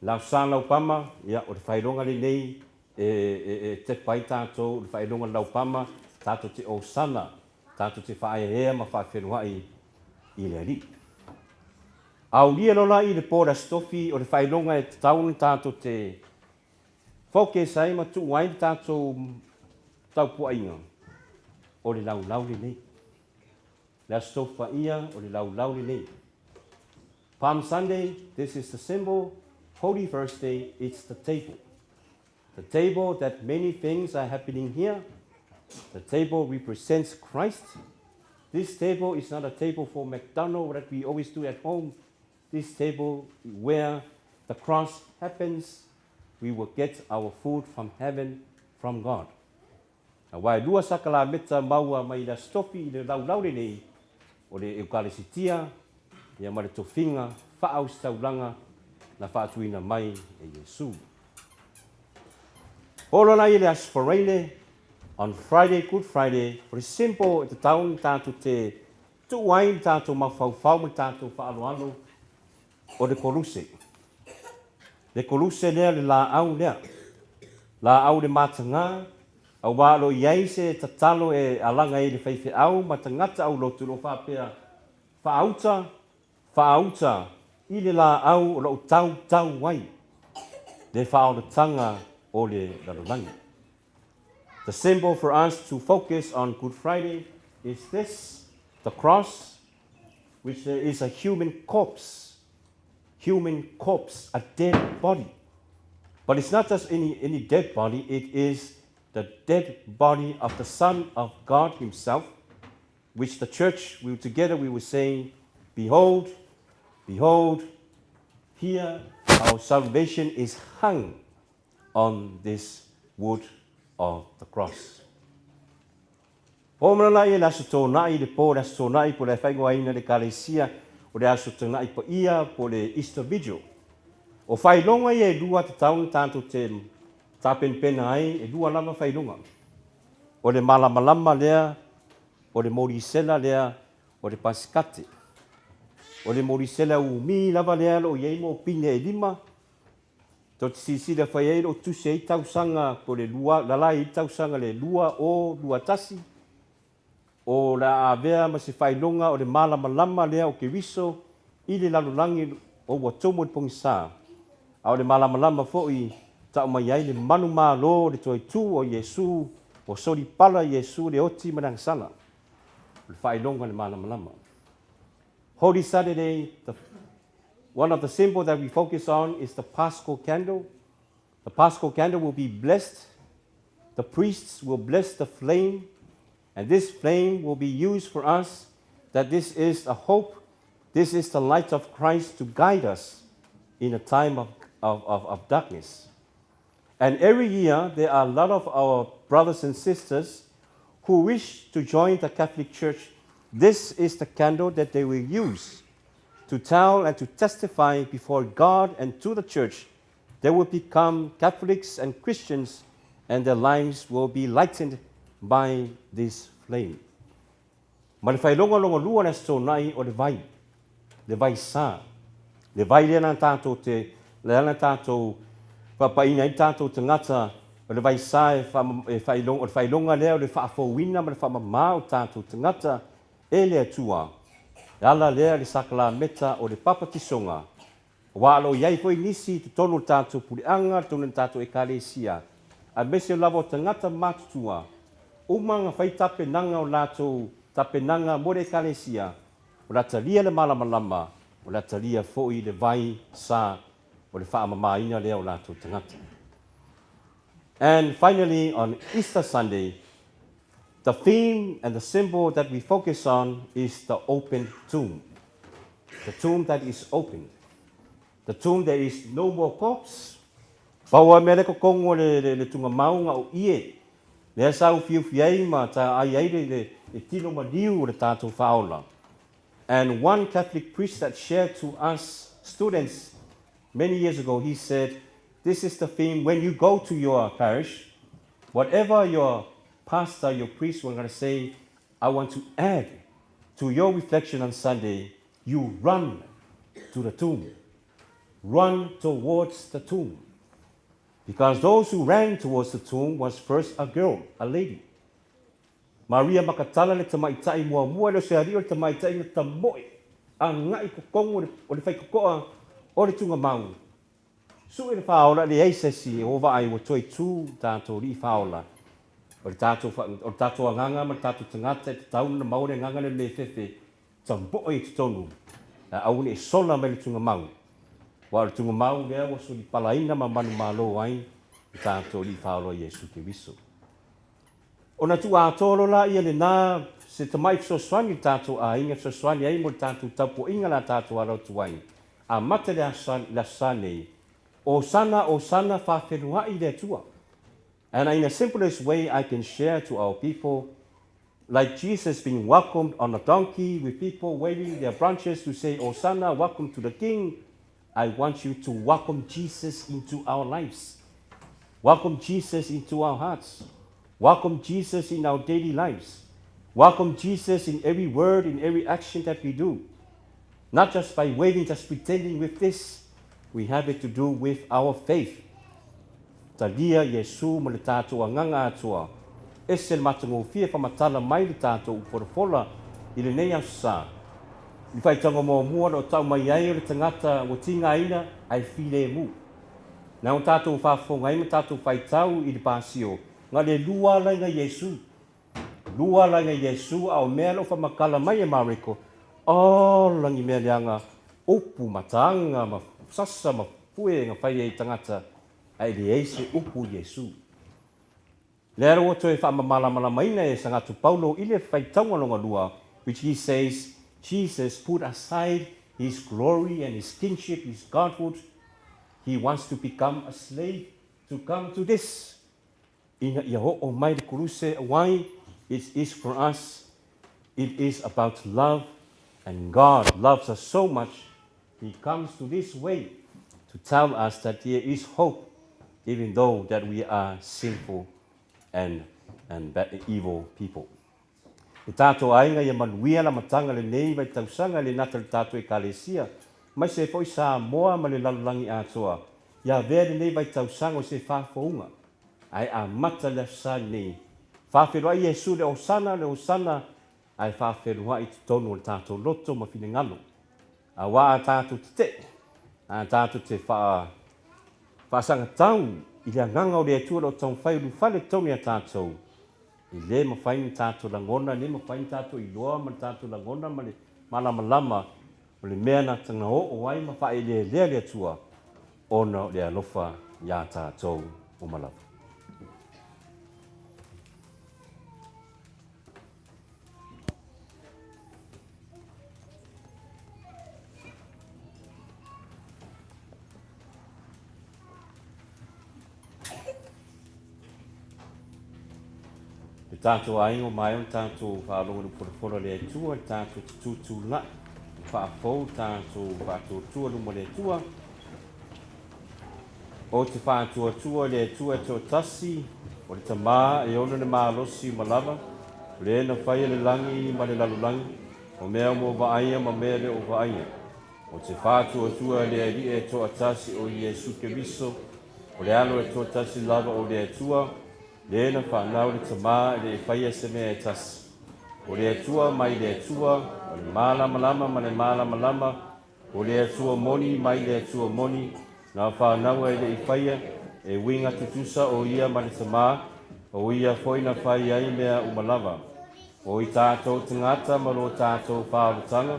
Speaker 2: Lausa Laupama, ia, o le faailoga lenei e, e, e tepa ai tatou, le faailoga Laupama, tatou te osana, tatou te faaeaea ma faafeloai i le Alii. Aulia loa la i le po le Aso Tofi, o le faailoga e tatau ona tatou te focus ai ma tuu ai le tatou taupuaiga, o le laulau lenei. Le Aso Tofi paia, o le laulau lenei. Palm Sunday, this is the symbol. Holy Thursday, it's the table. The table that many things are happening here. The table represents Christ. This table is not a table for McDonald's that we always do at home. This table where the cross happens, we will get our food from heaven, from God. Aua e lua sakalameta maua mai le Aso Tofi i le laulau lenei o le Eukalesitia ia ma le tofiga faaositaulaga na faatuina mai e Iesu. Holo la i le Aso Faraile, on Friday, Good Friday, o le simple e tatau ona tatou te tuu ai le tatou mafaufau ma le tatou faaaloalo o le koluse. Le koluse lea, le laau lea, laau le matagā, aua o lo o i ai se tatalo e alaga ai le faifeau ma tagata aulotu o lo o faapea, Faauta, faauta i le laau o lo o tautau ai le faaolataga o le lalolagi. The symbol for us to focus on Good Friday is this, the cross, which is a human corpse, human corpse, a dead body. But it's not just any, any dead body, it is the dead body of the Son of God Himself, which the church, we together we were saying, Behold, behold, here our salvation is hung on this wood of the cross. Hoʻomana la ia i le Aso Toonai, le pō o le Aso Toonai, po o le faaigoaina e le Ekalesia o le Aso Toonai Paia po o le Easter Vigil. O faailoga ia e lua tatau ona tatou te tapenapena ai, e lua lava faailoga. O le malamalama lea, o le molisela lea, o le pasikate. O le molisela umi lava lea o lo o i ai mo pine e lima, Tou te silasila fai ai lou tusi ai tausaga po le lua, lalai ai tausaga le 2021, o le a avea ma se faailoga o le malamalama lea o Keriso i le lalolagi o ua tomo i le pogisa, a o le malamalama foi tau mai ai le manumalo o le toe tu o Iesu, ua solipala Iesu le oti ma le agasala. O le faailoga o le malamalama. Holy Saturday, the One of the symbols that we focus on is the Paschal candle. The Paschal candle will be blessed. The priests will bless the flame, and this flame will be used for us that this is a hope, this is the light of Christ to guide us in a time of, of, of, of darkness. And every year, there are a lot of our brothers and sisters who wish to join the Catholic Church. This is the candle that they will use to tell and to testify before God and to the church. They will become Catholics and Christians, and their lives will be lightened by this flame. Ma le faailoga lona lua le Aso Toonai o le vai, le vai sā. Le vai lea na tatou te, lea na tatou faapaina ai le tatou tagata, o le vai sā e, fa, e faailoga, o le faailoga lea o le faafouina ma le faamamā o tatou tagata e le Atua. E ala lea i le sakalameta o le papatisoga, aua o lo o i ai foi nisi i totonu o le tatou puleaga, totonu o le tatou Ekalesia, aemaise lava o tagata matutua, uma ona fai tapenaga o latou tapenaga mo le Ekalesia, o le a talia le malamalama, o le a talia foi le vai sa o le faamamaina lea o latou tagata. And finally, on Easter Sunday, the theme and the symbol that we focus on is the open tomb. The tomb that is opened. The tomb there is no more corpse. Pau lava mea lea e kokogo o le, le, le tugamau na o ie. Lea sa ufiufi ai ma ta ai ai le, le, le tino maliu o le tatou faaola. And one Catholic priest that shared to us students many years ago, he said, this is the theme when you go to your parish, whatever your pastor, your priest were going to say, I want to add to your reflection on Sunday, you run to the tomb. Run towards the tomb. Because those who ran towards the tomb was first a girl, a lady. Maria Makatala le tamaitai muamua e le o se alii o le tamaitai na tamoe agai i totonu o le faitotoa o le tugamau. Sue le faaola e leai se isi e o vaai ua toe tu tatou alii faaola. O le tatou o le tatou agaga ma le tatou tagata e tatau ona maua le agaga lea o le le fefe tamoe i totonu ae aua ne i sola mai le tugamau. Aua o le tugamau lea ua solipalaina ma manumalo ai le tatou Alii Faaola Iesu Keriso. Ona tuu atoa loa laia lena se tamai fesoasoani i le tatou aiga e fesoasoani ai mo le tatou tapuaiga o le a tatou alo atu ai. Amata le aso le Aso Sa nei, Osana, Osana, faafeluai i le Atua. And in the simplest way I can share to our people, like Jesus being welcomed on a donkey with people waving their branches to say, Hosanna, welcome to the King. I want you to welcome Jesus into our lives. Welcome Jesus into our hearts. Welcome Jesus in our daily lives. Welcome Jesus in every word, in every action that we do. Not just by waving, just pretending with this. We have it to do with our faith. Talia Iesu ma le tatou agaga atoa. Ese le matagofie famatala mai le tatou upolapola i lenei aso sa. I le faitaga muamua o lo o tau mai ai o le tagata ua tigaina ae filemu. Na o tatou faafofoga ai ma tatou faitau i le pasio, na le lua ala ina Iesu. Lua ala ina Iesu a o mea lo faamatala mai e Mareko, ola ni mea leaga upu ma taga ma sasa ma fue na fai ai tagata ae leai se upu Iesu. Lea ua toe faamamalamalamaina e Sagatu Paulo i le faitauga lona lua, which he says, Jesus put aside his glory and his kingship, his godhood. He wants to become a slave to come to this. Ina ia oo mai le kuruse. Why? It is for us. It is about love. And God loves us so much, He comes to this way to tell us that there is hope, even though that we are sinful and bad, evil people. E tātou aiga ia manuia le amataga lenei vaitausaga e le nata i le tatou Ekalesia, aemaise ai foi Samoa ma le lalolagi atoa. Ia avea lenei vaitausaga o se faafouga, ae amata le Aso Sa lenei. Faafeiloai Iesu le Hosana, le Hosana, ae faafeiloai i totonu o le tatou loto ma finagalo. Aua a tatou tetee, a tatou te faa, faasagatau i le agaga o le Atua o lo o taumafai e ulufale totonu ia tatou, e le mafai ona tatou lagona, e le mafai ona tatou iloa ma le tatou lagona ma le malamalama o le mea na tagaoo ai ma faaeleelea le Atua ona o le alofa iā tatou uma lava. Le tatou aiga o maea ona tatou faalogo i le upolapolo a le Atua, le tatou te tutulai, faafou le tatou faatuatua luma o le Atua. Ou te faatuatua i le Atua e toatasi, o le Tama e ona le malosi uma lava, o le na faia le lagi ma le lalolagi, o mea uma o vaaia ma mea le o vaaia. Ou te faatuatua i le Alii e toatasi o Iesu Keriso, o le Alo e toatasi lava o le Atua, le na whanau le Tama e le e whaia se mea e tasi. O le Atua mai le Atua, o le malamalama ma le malamalama, O le Atua moni mai le Atua moni, na whānaua e le i whaia, e uiga tutusa o ia ma le Tamā, o ia foi na fai ai mea uma lava. O i tātou tagata ma lo tātou faaolataga,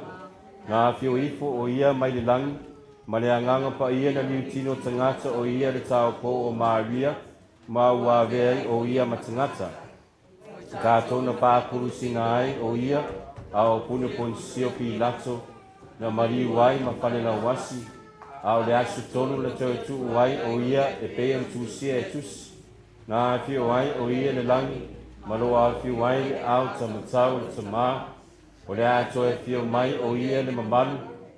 Speaker 2: na afio ifo o ia mai le lagi, ma le Agaga Paia na liutino tagata o ia le taopou o Maria, ma ua avea ai o ia ma tagata. I tatou na pakulusina ai o ia a o pune Ponisio Pilato na maliu ai ma falelauasi, a o le aso tonu na toe tuu ai o ia e pei ona tusia e tusi, na afio ai o ia i le lagi ma lo afio ai le ao tamatau o le Tamā, o le a toe afio mai o ia i le mamalu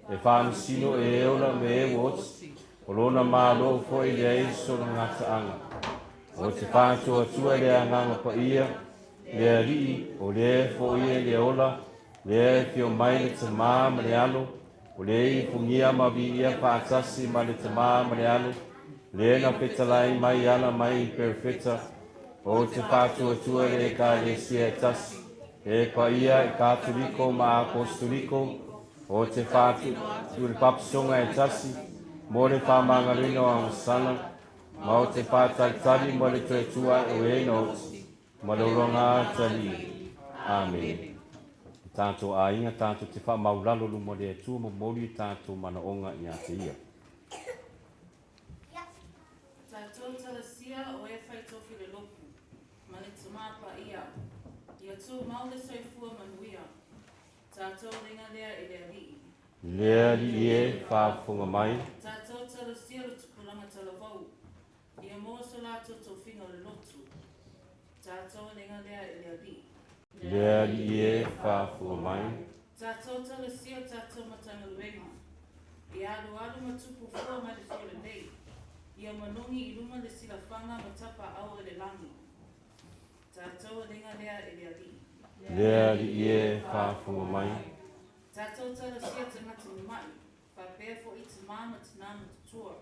Speaker 2: e faamasino e e ola me e ua oti, o lona Malo foi e leai sona gataaga. O te faatuatua le Agaga Paia, le Alii, o lea e foia i le ola, lea e afio mai le Tamā ma le Alo, o lea e ifugia ma viia faatasi ma le Tamā ma le Alo, lea na fetalai mai ala mai i Perofeta, o te faatuatua le Ekalesia e tasi, e paia e Katoliko ma Apostoliko, o te faatuatua le Papasoga e tasi, mo le faamagaloina o agasala, ma o te faatalitali mo le toe tua o e na oti, ma le ologa atalii. Amene. E tātou aiga, tātou te faamaulalo luma o le Atua momoli o tātou manaoga ia te Ia.
Speaker 4: Tatou talasia o e whai tofi le lopu, ma le tamā paia, ia tumau le soifua manuia, tatou lenga lea i le Alii.
Speaker 2: Le Alii e, faafofoga mai.
Speaker 4: Tatou talosia le tupulaga talavou, ia maua so latou tofiga o le lotu, tatou lenga lea i le Alii.
Speaker 2: Le Alii e, faafofoga mai.
Speaker 4: Tatou talosia tatou Matagaluega, ia alualu ma tupu fua mai le fua lelei, ia manogi i luma le silafaga ma tapaau i le lagi. Tatou alega lea i le Alii.
Speaker 2: Le Alii e, faafofoga mai.
Speaker 4: Tatou talosia tagata mama'i, faapea fo'i tamā ma tinā matutua,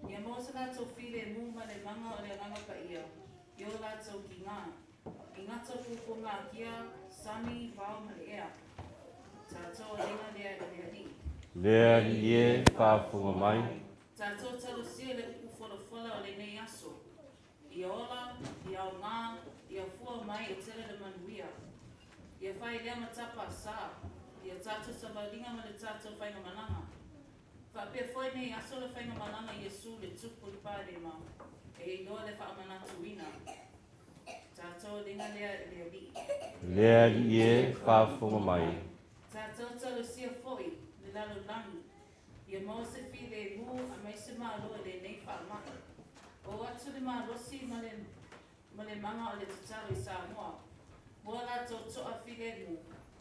Speaker 4: ia maua so latou filemu ma le maga o le Agaga Paia i o latou kigā, i gata puapuaga akia, sami, vao ma le ea. Tatou alega lea i le Alii.
Speaker 2: Le Alii e, faafofoga mai.
Speaker 4: Tatou talosia le upu folafola o lenei aso, ia ola, ia aogā, ia fua mai e tele le manuia. Ia fai lea ma tapa sa, ia tatou savaliga ma le tatou faigamalaga. Faapea foi nei aso le faigamalaga a Iesu le Tupu i Palema, e iloa le faamanatuina. Tatou alega lea i le Alii.
Speaker 2: Le Alii e, faafofoga mai.
Speaker 4: Tatou talosia foi le lalolagi, ia maua se filemu aemaise malo i lenei faamai. Oo atu le malosi ma le ma le maga o le tatalo i Samoa, mo a latou toafilemu,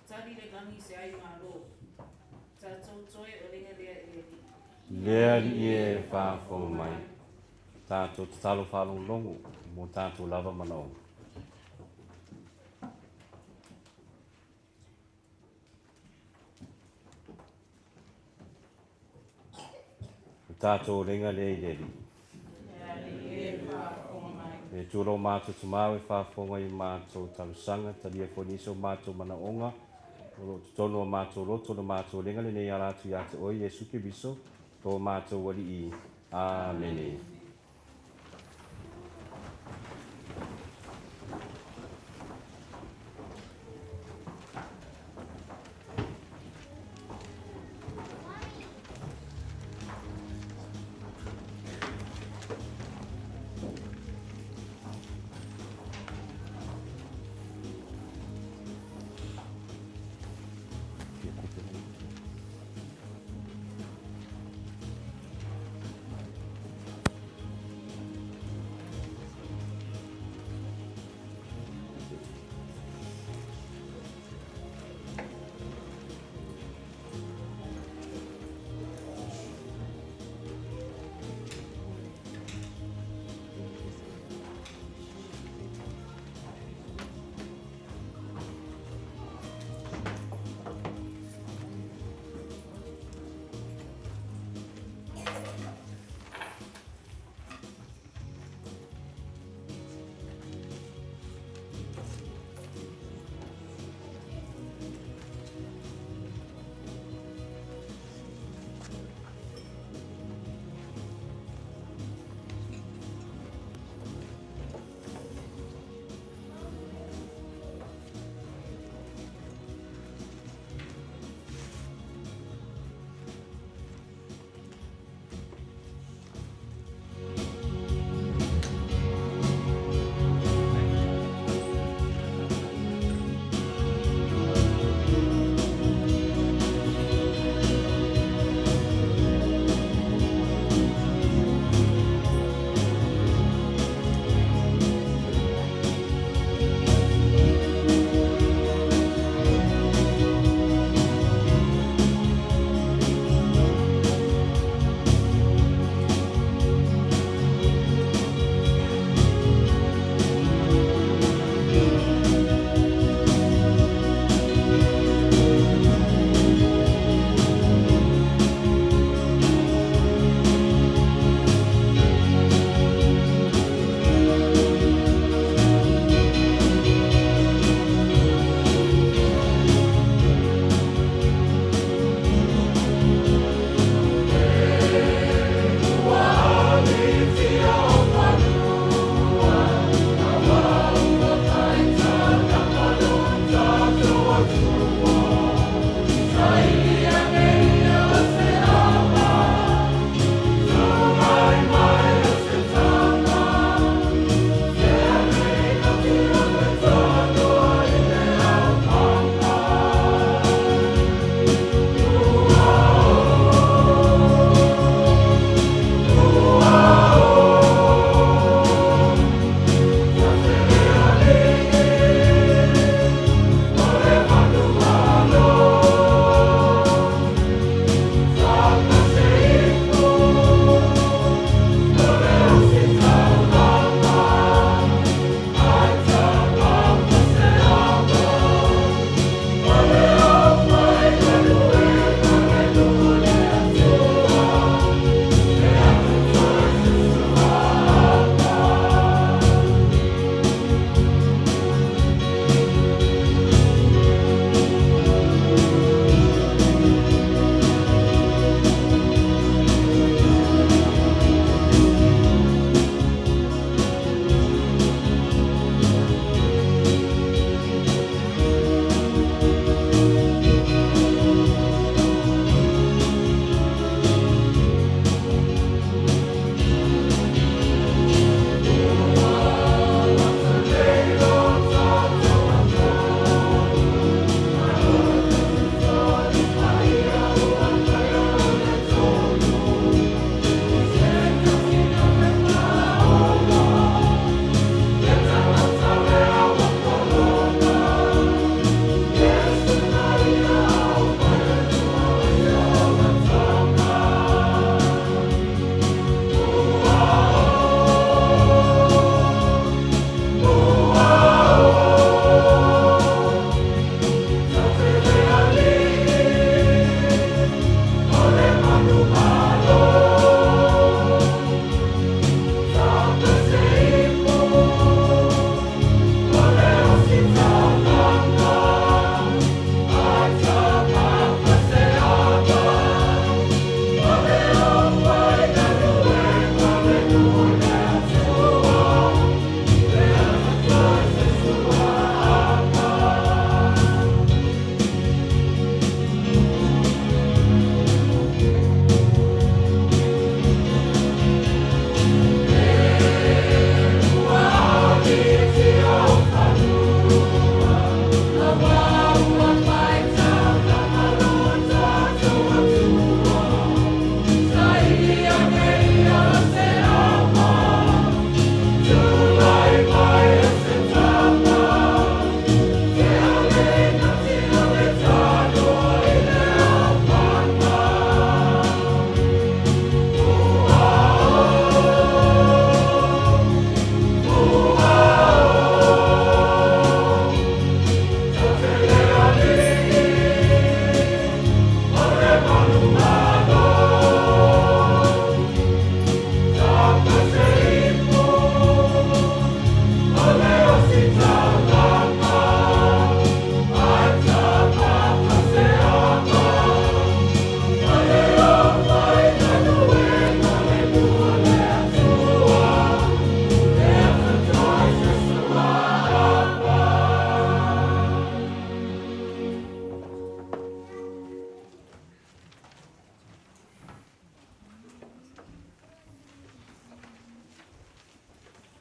Speaker 4: tali le lagi i se ai malo. Tatou toe olega lea i le Alii.
Speaker 2: Le Alii e, faafofoga mai. Tatou tatalo faalogologo mo tatou lava manaoga. O tatou olega lea i le Alii. Le Atua lo matou Tamā e faafofoga i matou talosaga, talia foi nisi o matou manaoga, o lo o totonu o matou loto le matou olega lenei ala atu ia te oe Iesu Keriso, to matou Alii. Amene.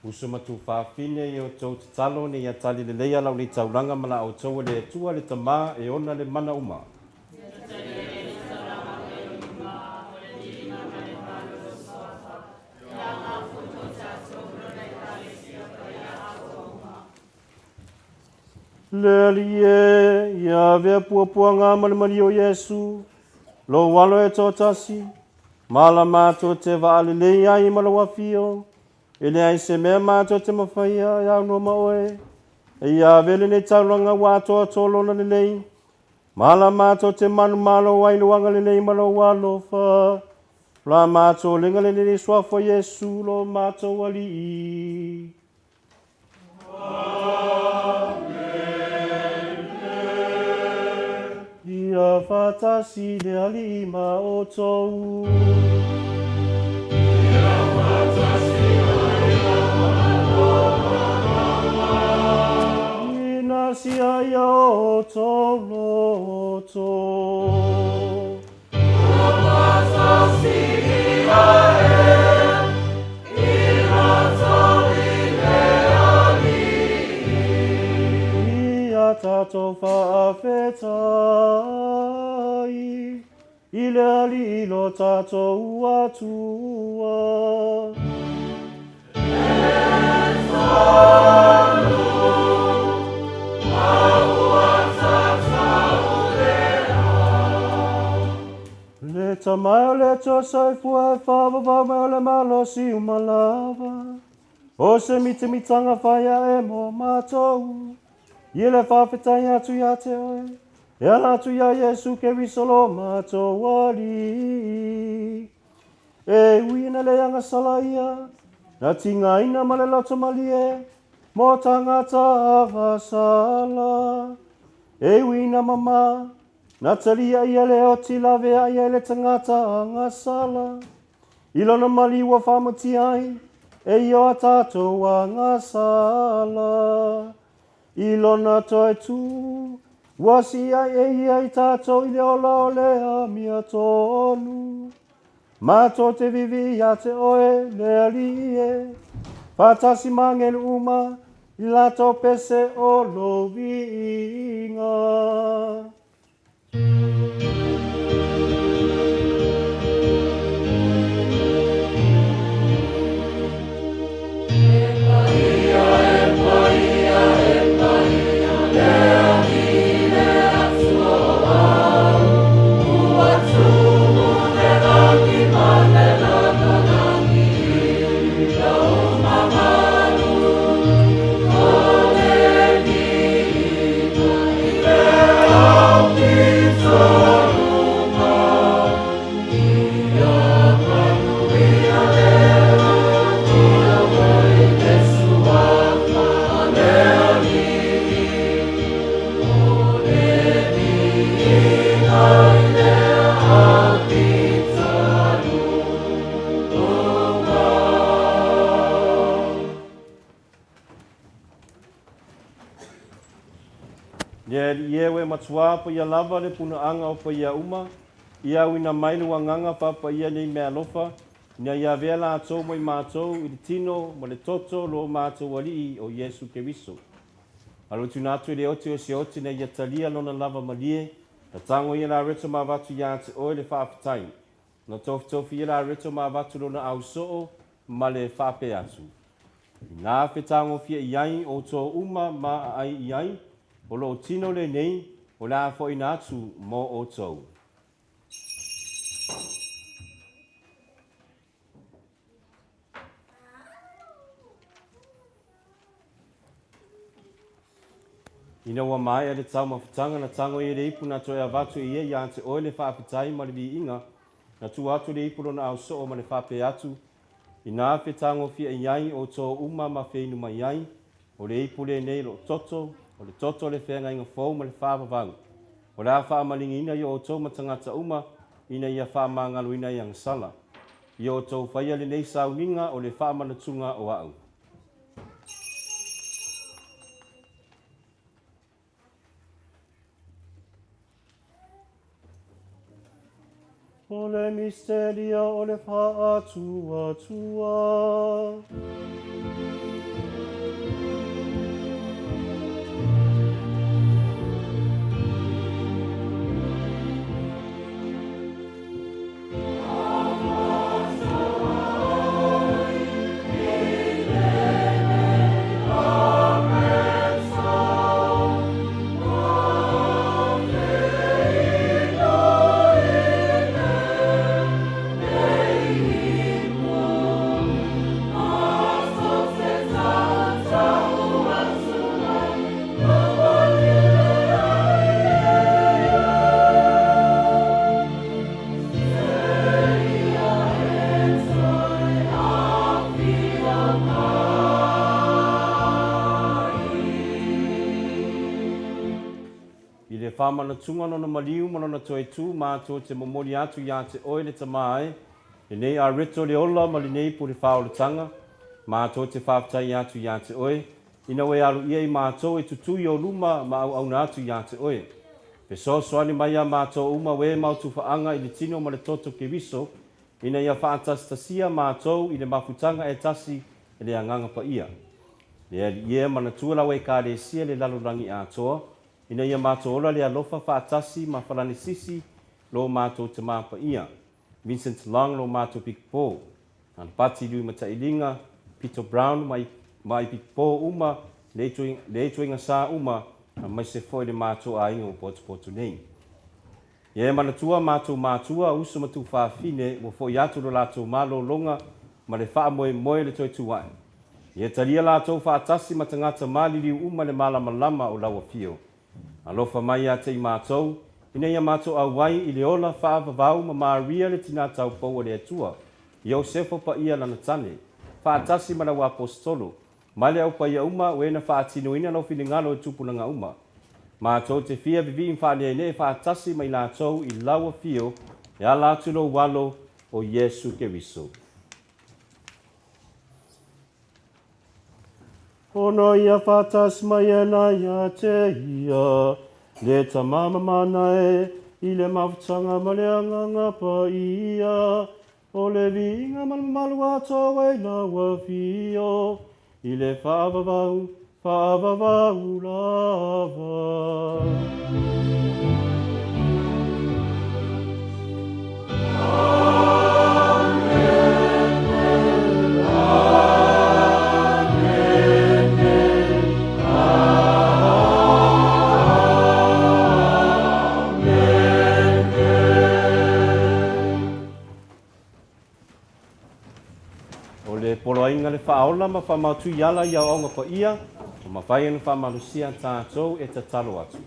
Speaker 2: Uso ma tuafafine, ia outou tatalo ina ia tali lelei a lau nei taulaga ma la outou e le Atua le Tamā e ona le mana uma. Le Alii e, ia avea puapuaga ma le maliu o Iesu, lou Alo e toatasi, ma la matou te vaalelei ai ma lou afio, e leai se mea matou te mafaia e aunoa ma oe, e ia avea lenei taulaga ua atoatoa lona lelei, ma la matou te manumalo ai i lou agalelei ma lou alofa. La matou lega lenei i le suafa o Iesu lo matou Alii. Ia faatasi le Alii ma outou. Ina sia ia outou loto. Ia tatou faafetai i le Alii lo tatou Atua. Le Tama e o le Atua soifua e faavavau mai o le malosi uma lava, o se mitamitanga fai ae mo matou, i le faafetai atu ia te oe, e ala atu iā Iesu Keriso lo matou Alii. E ui ina le agasala ia, na tigaina ma le loto malie, mo tagata agasala. E ui ina mamā, na talia ia le oti laveai ai le tagata agasala. I lona maliu ua faamatia ai e ia o a tatou agasala. I lona toe tū, ua sii ai e ia i tatou i le ola o le amiotonu. Matou te viivii ia te oe, le Alii e, faatasi ma agelu uma i latou pese o lou viiga. Le Alii e, ua e matuā paia lava le punaaga o paia uma, ia auina mai lou agaga faapaia nei meaalofa, ina ia avea latou ma i matou i le tino ma le toto o lo matou Alii o Iesu Keriso. A lo tuuina atu e le oti o se oti ina ia talia lona lava malie, na tago ia Lareto ma avatu ia te oe le faafetai. Na tofitofi ia Lareto ma avatu lona ausoo ma le faapea atu. Inā fetagofia i ai outou uma ma aai i ai, o lou tino lenei o le a foaina atu mo outou. Ina ua maea le taumafataga, na tago ia le ipu na toe avatu e ia ia te oe le faafetai ma le viiga, na tuu atu le ipu lona ausoo ma le faapea atu, Inā fetagofia i ai outou uma ma feinu mai ai, o le ipu lenei o lou toto, o le toto o le feagaiga fou ma le faavavau. O le a faamaligiina i outou ma tagata uma ina ia faamagaloina i agasala. Ia outou faia lenei sauniga o le faamanatuga o a'u. O le misteria o le faatuatua. faamanatuga o Lona maliu ma Lona toe tu matou te momoli atu iā te Oe le Tamā e, lenei areto le ola ma lenei pule faaolataga, matou te faafetai atu iā te Oe, ina ua e alu ia i matou e tutū i Ou luma ma auauna atu iā te Oe. Fesoasoani mai iā matou uma ē mautufaaga i le tino ma le toto Keriso, ina ia faatasitasia matou i le mafutaga e tasi e le Agaga Paia. Le Alii e, manatua lau Ekalesia le lalolagi atoa, ina ia matou ola le alofa faatasi ma falanisisi lo matou Tamā Paia, Vincent Long lo matou Pikapo, Anapati Lui Matailiga, Peter Brown ma ma i Pikapo uma le le ituaiga sa uma aemaise foi le matou aiga ua potopoto nei. Ia e manatua matou matua, uso ma tuufafine ua foi atu lo latou malologa ma le faamoemoe le toe tu ae. Ia talia latou faatasi ma tagata maliliu uma le malamalama o lau afio. Alofa mai ia te i matou, ina ia matou auai i le ola faavavau ma Maria le tina taupou a le Atua, Iosefa paia lana tane, faatasi ma lau Aposetolo, ma le au paia uma o e na faatinoina lau finagalo i tupulaga uma. Matou te fia vivii ma faaneenee faatasi ma i latou i lau afio e ala atu lou Alo o Iesu Keriso. Ona ia faatasi mai ana ia te ia, le Tama mamana e, i le mafutaga ma le Agaga Paia, O le viiga ma le mamalu atoa i lau afio, i le faavavau, faavavau lava. O le poloaiga le faaola ma faamautui ala i aoaoga paia, ua mafai ona faamalosia tatou e tatalo atu.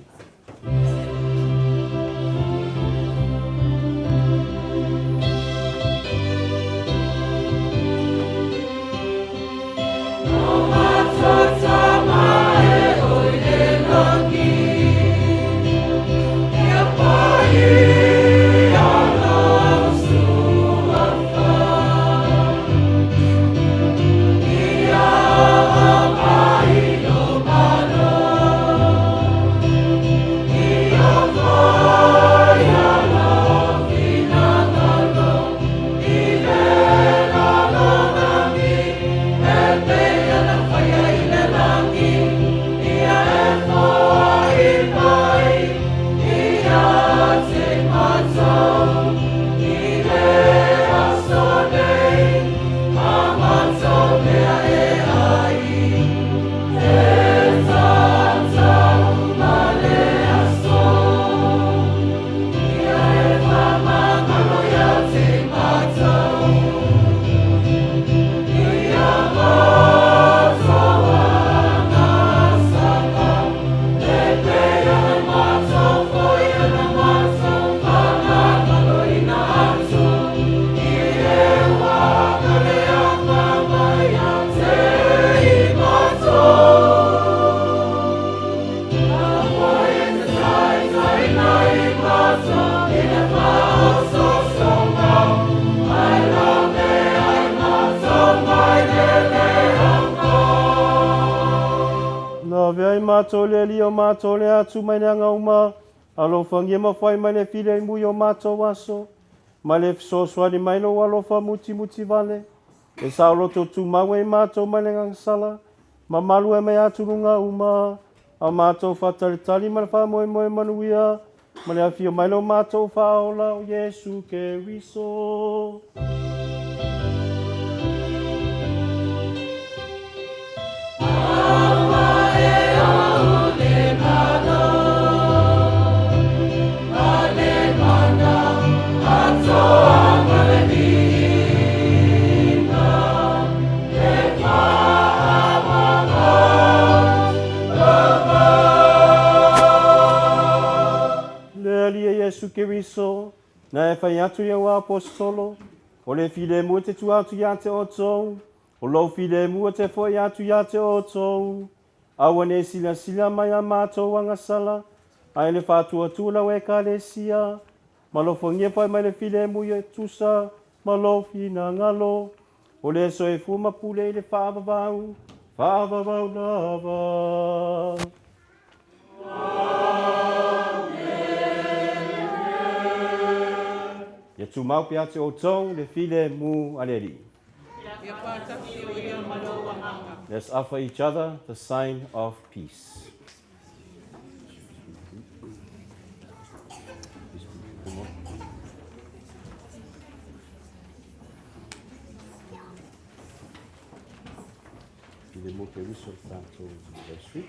Speaker 2: Na avea ai matou le Alii o matou le atu mai le aga uma, alofagia ma fai mai le filemu i o matou aso, ma le fesoasoani mai lou alofa mutimuti vale, e saoloto tumau ai matou mai le agaga-sala, ma malu ai mai atuluga uma, a matou faatalitali ma le faamoemoe manuia, ma le afio mai lo matou Faaola o Iesu Keriso. Le Alii e Iesu Keriso, na e fai atu i au aposetolo, o le filemu e te tua atu ia te outou, o lou filemu e te foi atu ia te outou. Aua ne i silasila mai a matou agasala, Ae le faatuatua lau Ekalesia, ma alofagia fa'i mai le filemu ia e tusa ma lou finagalo, o le soifua ma pule i le faavavau, faavavau lava. Ia tumau pea ia te outou le filemu a le Alii.
Speaker 4: Ia faatasi o ia ma lou agaga.
Speaker 2: Let's offer each other the sign of peace. Filemu Keriso tatou vestry.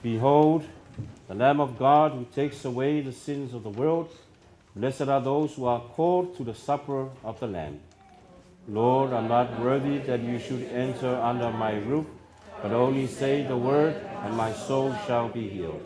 Speaker 2: Behold, the Lamb of God who takes away the sins of the world. Blessed are those who are called to the supper of the Lamb. Lord, I'm not worthy that you should enter under my roof, but only say the word, and my soul shall be healed.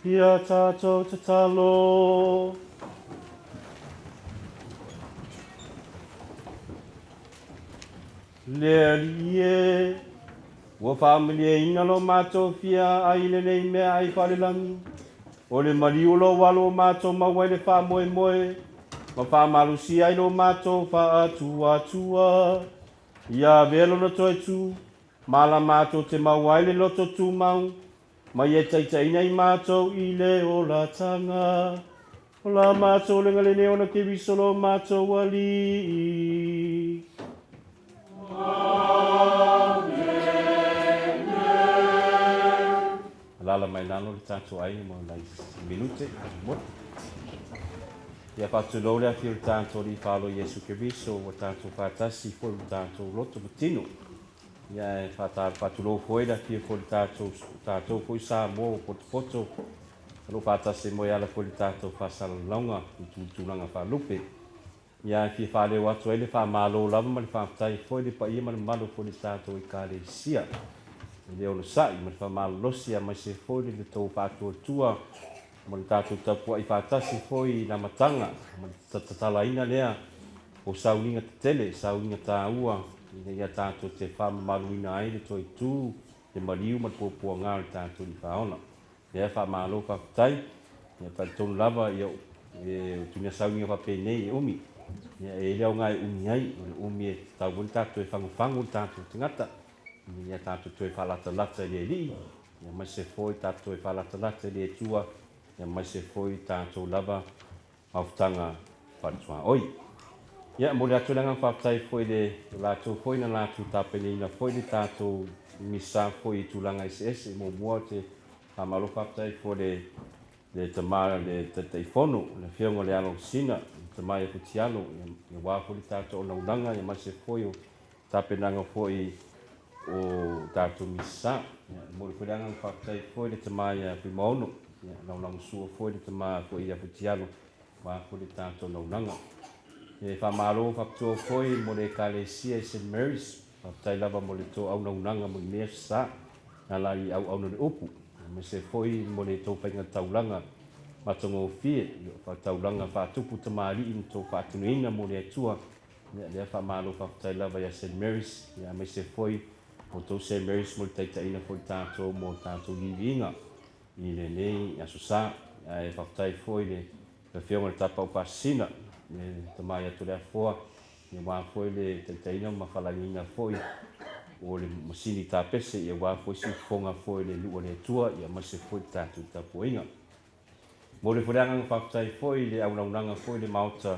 Speaker 2: Ia tātou tatalo. Le Alii e, ua faamalieina lo matou fia ai i lenei meaai faalelagi, o le maliu o lou alo ua matou maua ai le faamoemoe ma faamalosia ai lo matou faatuatua. Ia avea lona toe tu, ma la matou te maua ai le loto tumau, ma ia taitaiina i matou i le olataga. O la matou lega lenei ona Keriso lo matou Alii. Alaala mai lalo le tatou aiga mo nai minute. Ia faatulou le afio o le tatou Alii Faaloa Iesu Keriso ua tatou faatasi foi i lo tatou loto ma tino. Ia e faatulou foi le afio foi o le tatou, tatou foi Samoa ua potopoto o lo o faatasi ai moe ala foi le tatou faasalalauga i tulaga faalupe. Ia e fia faaleo atu ai le faamalo lava ma le faafetai foi i le paia ma le mamalu foi o le tatou Ekalesia i le onosai ma le faamalolosi aemaise foi le tou faatuatua ma le tatou tapuai faatasi foi i le amataga ma le tatalaina lea o sauniga tetele, sauniga taua ina ia tatou te faamamaluina ai le toe tu, le maliu ma le puapuaga o le tatou Alii Faaola. Lea faamalo faafetai. Ia talitonu lava ia e tunia sauniga faapenei e umi. Ia e i ai le aoga e umi ai, o le umi e tatau foi ona tatou toe fagufagu le tatou tagata ina ia tatou toe faalatalata i le Alii, ia aemaise foi tatou toe faalatalata i le Atua, ia aemaise foi tatou lava mafutaga faale-tuaoi. Ia, e momoli atu le agaga faafetai foi i le latou foi na latou tapenaina foi le tatou misa foi i tulaga eseese. Muamua ou te faamalo faafetai foi i le le tama le Taitaifono, le Afioga i le Alo o Sina, le tama ia Futialo, ia aua foi le tatou auaunaga, aemaise foi o tapenaga foi o tatou misa. Ia, e momoli foi le agaga faafetai foi i le tama ia Fuimaono, ia, lagolagosua foi le tama foi ia Futialo, aua foi le tatou auaunaga. E faamalo faapitoa foi mo le Ekalesia i Saint Mary's, faafetai lava mo le tou auaunaga mo lenei aso sa, na ala i auauna le upu, aemaise foi mo le tou faiga taulaga matagofie, ia, taulaga faatupu tamalii na tou faatinoina mo le Atua. Ia, lea faamalo faafetai lava ia Saint Mary's, ia aemaise foi outou Saint Mary's mo le taitaiina foi tatou mo tatou liuliiga i lenei aso sa. Ae faafetai foi le Afioga i le Tapaau Faasisina, le tama ia Toleafoa, ia aua foi le taitaiina ma falagiina foi o le masini tapese, ia aua foi siufofoga foi le nuu o le Atua, ia aemaise foi le tatou tapuaiga. Momoli foi le agaga faafetai foi i le auaunaga foi i le Maota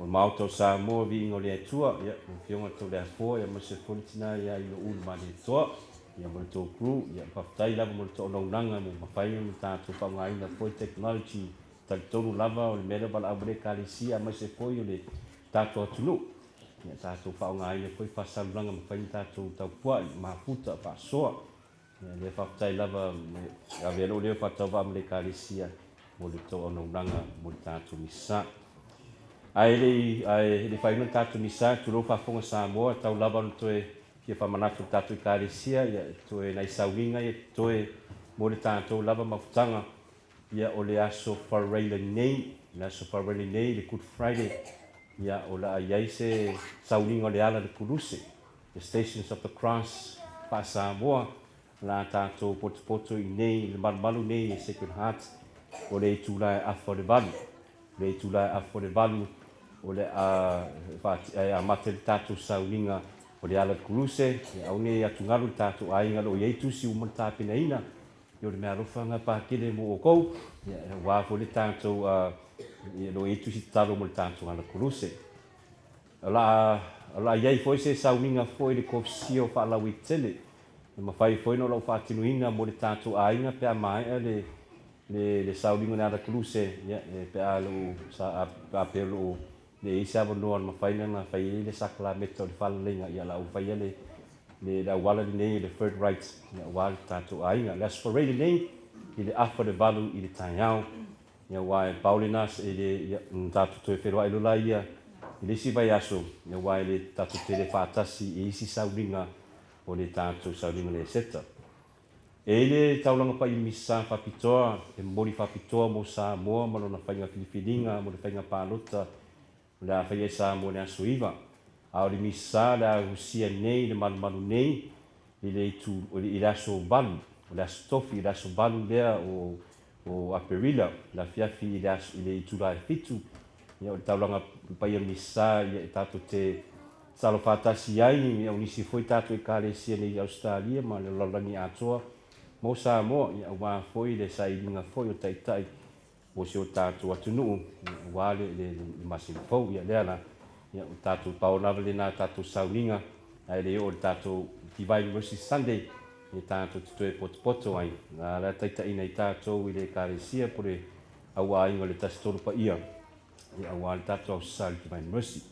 Speaker 2: o le Maota o Samoa, Viiga o le Atua, ia, lau Afioga Toleafoa, ia aemaise foi le tina ia Inoulu Malietoa, ia ma le tou crew, ia, faafetai lava mo le toonaunaga ua mafai ona tatou faaaogaina foi technology. Talitonu lava o le mea lea o valaau mai le Ekalesia aemaise foi o le tatou atunuu, ia tatou faaaogaina foi faasalulaga mafai ona tatou taupuai, mafuta, faasoa. Ia lea faafetai lava e ave ai lou leo faatauvaa ma le Ekalesia mo le tou auaunaga mo le tatou Misa. Ae le i ae le faaiuna le tatou Misa, tulou faafofoga Samoa, e tau lava ona toe fia faamanatu i le tatou Ekalesia, ia toe nai sauniga ia toe mo le tatou lava mafutaga, ia o le aso Faraila nei, le aso Faraila nei, le Good Friday, ia o le a i ai se sauniga o le ala i le Kuluse. The Stations of the Cross, Faa-Samoa, la tatou potopoto i inei i le malumalu nei e Sacred Heart, o le itula e afa o le valu. O le itula e afa o le valu, o le a e amata i le tatou sauniga o le ala Kuluse, e au nei atugalu le tatou aiga o lo o i ai tusi ua uma ona tapenaina, ia o le meaalofa lena Pakele mo outou, ia aua foi le tatou o lo o i ai tusi tatalo mo le tatou ala Kuluse. O le a, o le a i ai foi se sauniga foi i le kofisia o faalauaitele, e mafai foi ona lou faatinoina mo le tatou aiga pe a maea le, le, le sauniga o le Alakuluse, ia, e, pe a lou, sa, a, pe a pei o lou, le i ai se avanoa na mafai ona fai ai le sakalameta o le faaleleiga, ia, o le a ou faia le, le, le auala lenei, le third right, ia, aua le tatou aiga. Le Aso Faraile nei, i le afa le valu i le taeao. Ia aua e pau lena e le ia na tatou toe feiloai loa laia i le isi vaiaso, ia aua e le tatou te le faatasi i isi sauniga o le tatou sauniga le Eseta. E i le taulaga paia Misa faapitoa e momoli faapitoa mo Samoa ma lona faiga filifiliga mo le faiga palota o le a faia i Samoa i le aso 9. A o le Misa o le a rusia nei i le malumalu nei i le itu i le aso 8, o le aso Tofi, i le aso 8 lea o o Aperila, le afiafi i le aso i le itula e 7, ia o le taulaga paia Misa ia e tatou te tatalo faatasi ai, ia o nisi foi tatou Ekalesia nei i Ausetalia ma le lalolagi atoa mo Samoa, ia aua foi le sailiga foi o taitai mo si o tatou atunuu, ia aua le le le masina fou. Ia lea la, ia o tatou pau lava lena tatou sauniga, ae le oo i le tatou Divine Mercy Sunday, ia tatou te toe potopoto ai. Na la taitaiina i tatou i le Ekalesia po le auaiga o le Tasi Tolu Paia, ia aua le tatou Ausali Divine Mercy.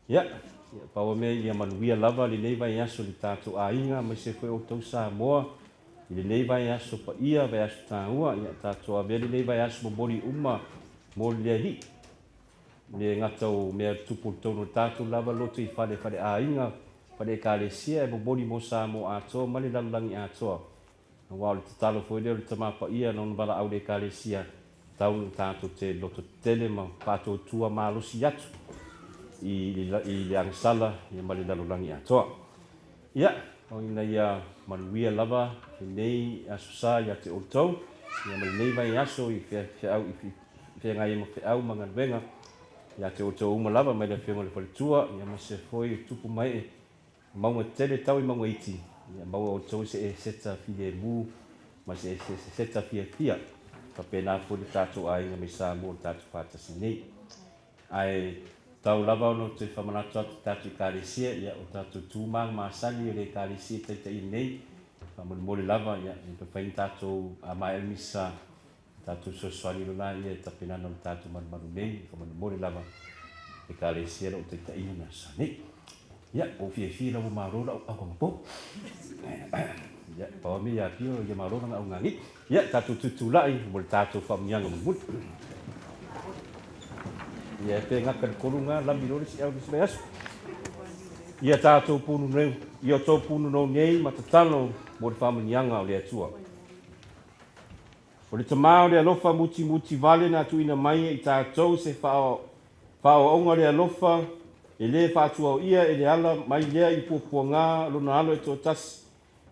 Speaker 2: Ia, ia pau o mea ia manuia lava lenei vaiaso i le tatou aiga aemaise foi outou Samoa i lenei vaiaso paia, vaiaso taua, ia tatou avea lenei vaiaso momoli uma mo le Alii. Le gata o mea tupu i totonu o le tatou lava loto i fale, fale aiga, fale ekalesia e momoli mo Samoa atoa ma le lalolagi atoa. Aua o le tatalo foi lea o le Tama Paia na ona valaau i le Ekalesia, tau ina tatou te loto tetele ma faatuatua malosi atu i le agasala ma le lalolagi atoa. Ia, o ina ia manuia lava lenei aso sa ia te outou, ia ma lenei vaiaso i feau i feagai ai ma feau ma galuega ia te outou uma lava mai le Afioga i le Faletua, ia ma se foi e tupu mai e Mauga tetele tau i mauga iti, ia maua outou i se eseta filemu ma se eseta fiafia, faapena foi le tatou aiga mai Samoa o le tatou faatasi nei. Ae tau lava ona ou toe faamanatu atu i tatou Ekalesia, ia o tatou tu ma aga masani o le Ekalesia e taitaiina nei, faamolemole lava, ia e mafai ona tatou a maea le misa, tatou fesoasoani loa laia i tapenana o le tatou malumalu nei, faamolemole lava Ekalesia lou taitaiina na sa nei. Ia, ua fiafia lau malo lau auauna po. Ia, pau a mea ia pio ia malo lana augani. Ia, tatou tutulai mo le tatou faamuniaga mulimuli. Ia, pe gata le tolu nga lami loa le isi au le isi vaiaso. Ia tatou punu nei, ia tou punu nou nei ma tatalo mo le faamuniaga o le Atua. O le Tama o le alofa mutimuti vale na tuuina mai e i tatou se faaoaoga o le alofa e lē faatuaoia e le ala mai lea i puapuagā lona alo e toatasi.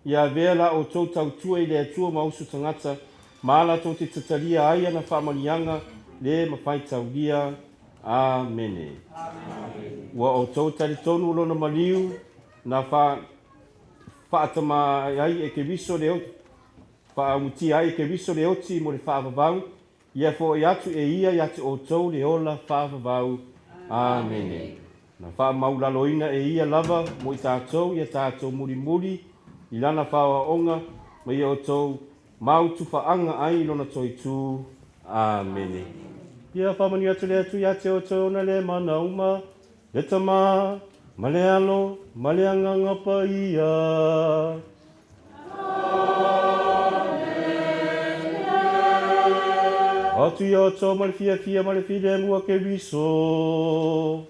Speaker 2: Ia avea la outou tautua i le Atua ma uso tagata, ma ala tou te tatalia ai ana faamanuiaga lē mafai taulia. Amene. Ua outou talitonu lona maliu na faatama ai e Keriso le Faaugutia ai e Keriso le oti mo le faavavau, ia foai atu e ia ia te outou le ola faavavau. Amene. Na faamaulaloina e ia lava mo i tatou ia tatou mulimuli i lana faaoaoga ma ia outou mau tufaaga ai i lona toe tu. Amene. Ia faamanuia atu le Atua ia te outou ona le mana uma, le Tama, ma le Alo, ma le Agaga Paia. Atu ia outou ma le fiafia ma le filemu a Keriso.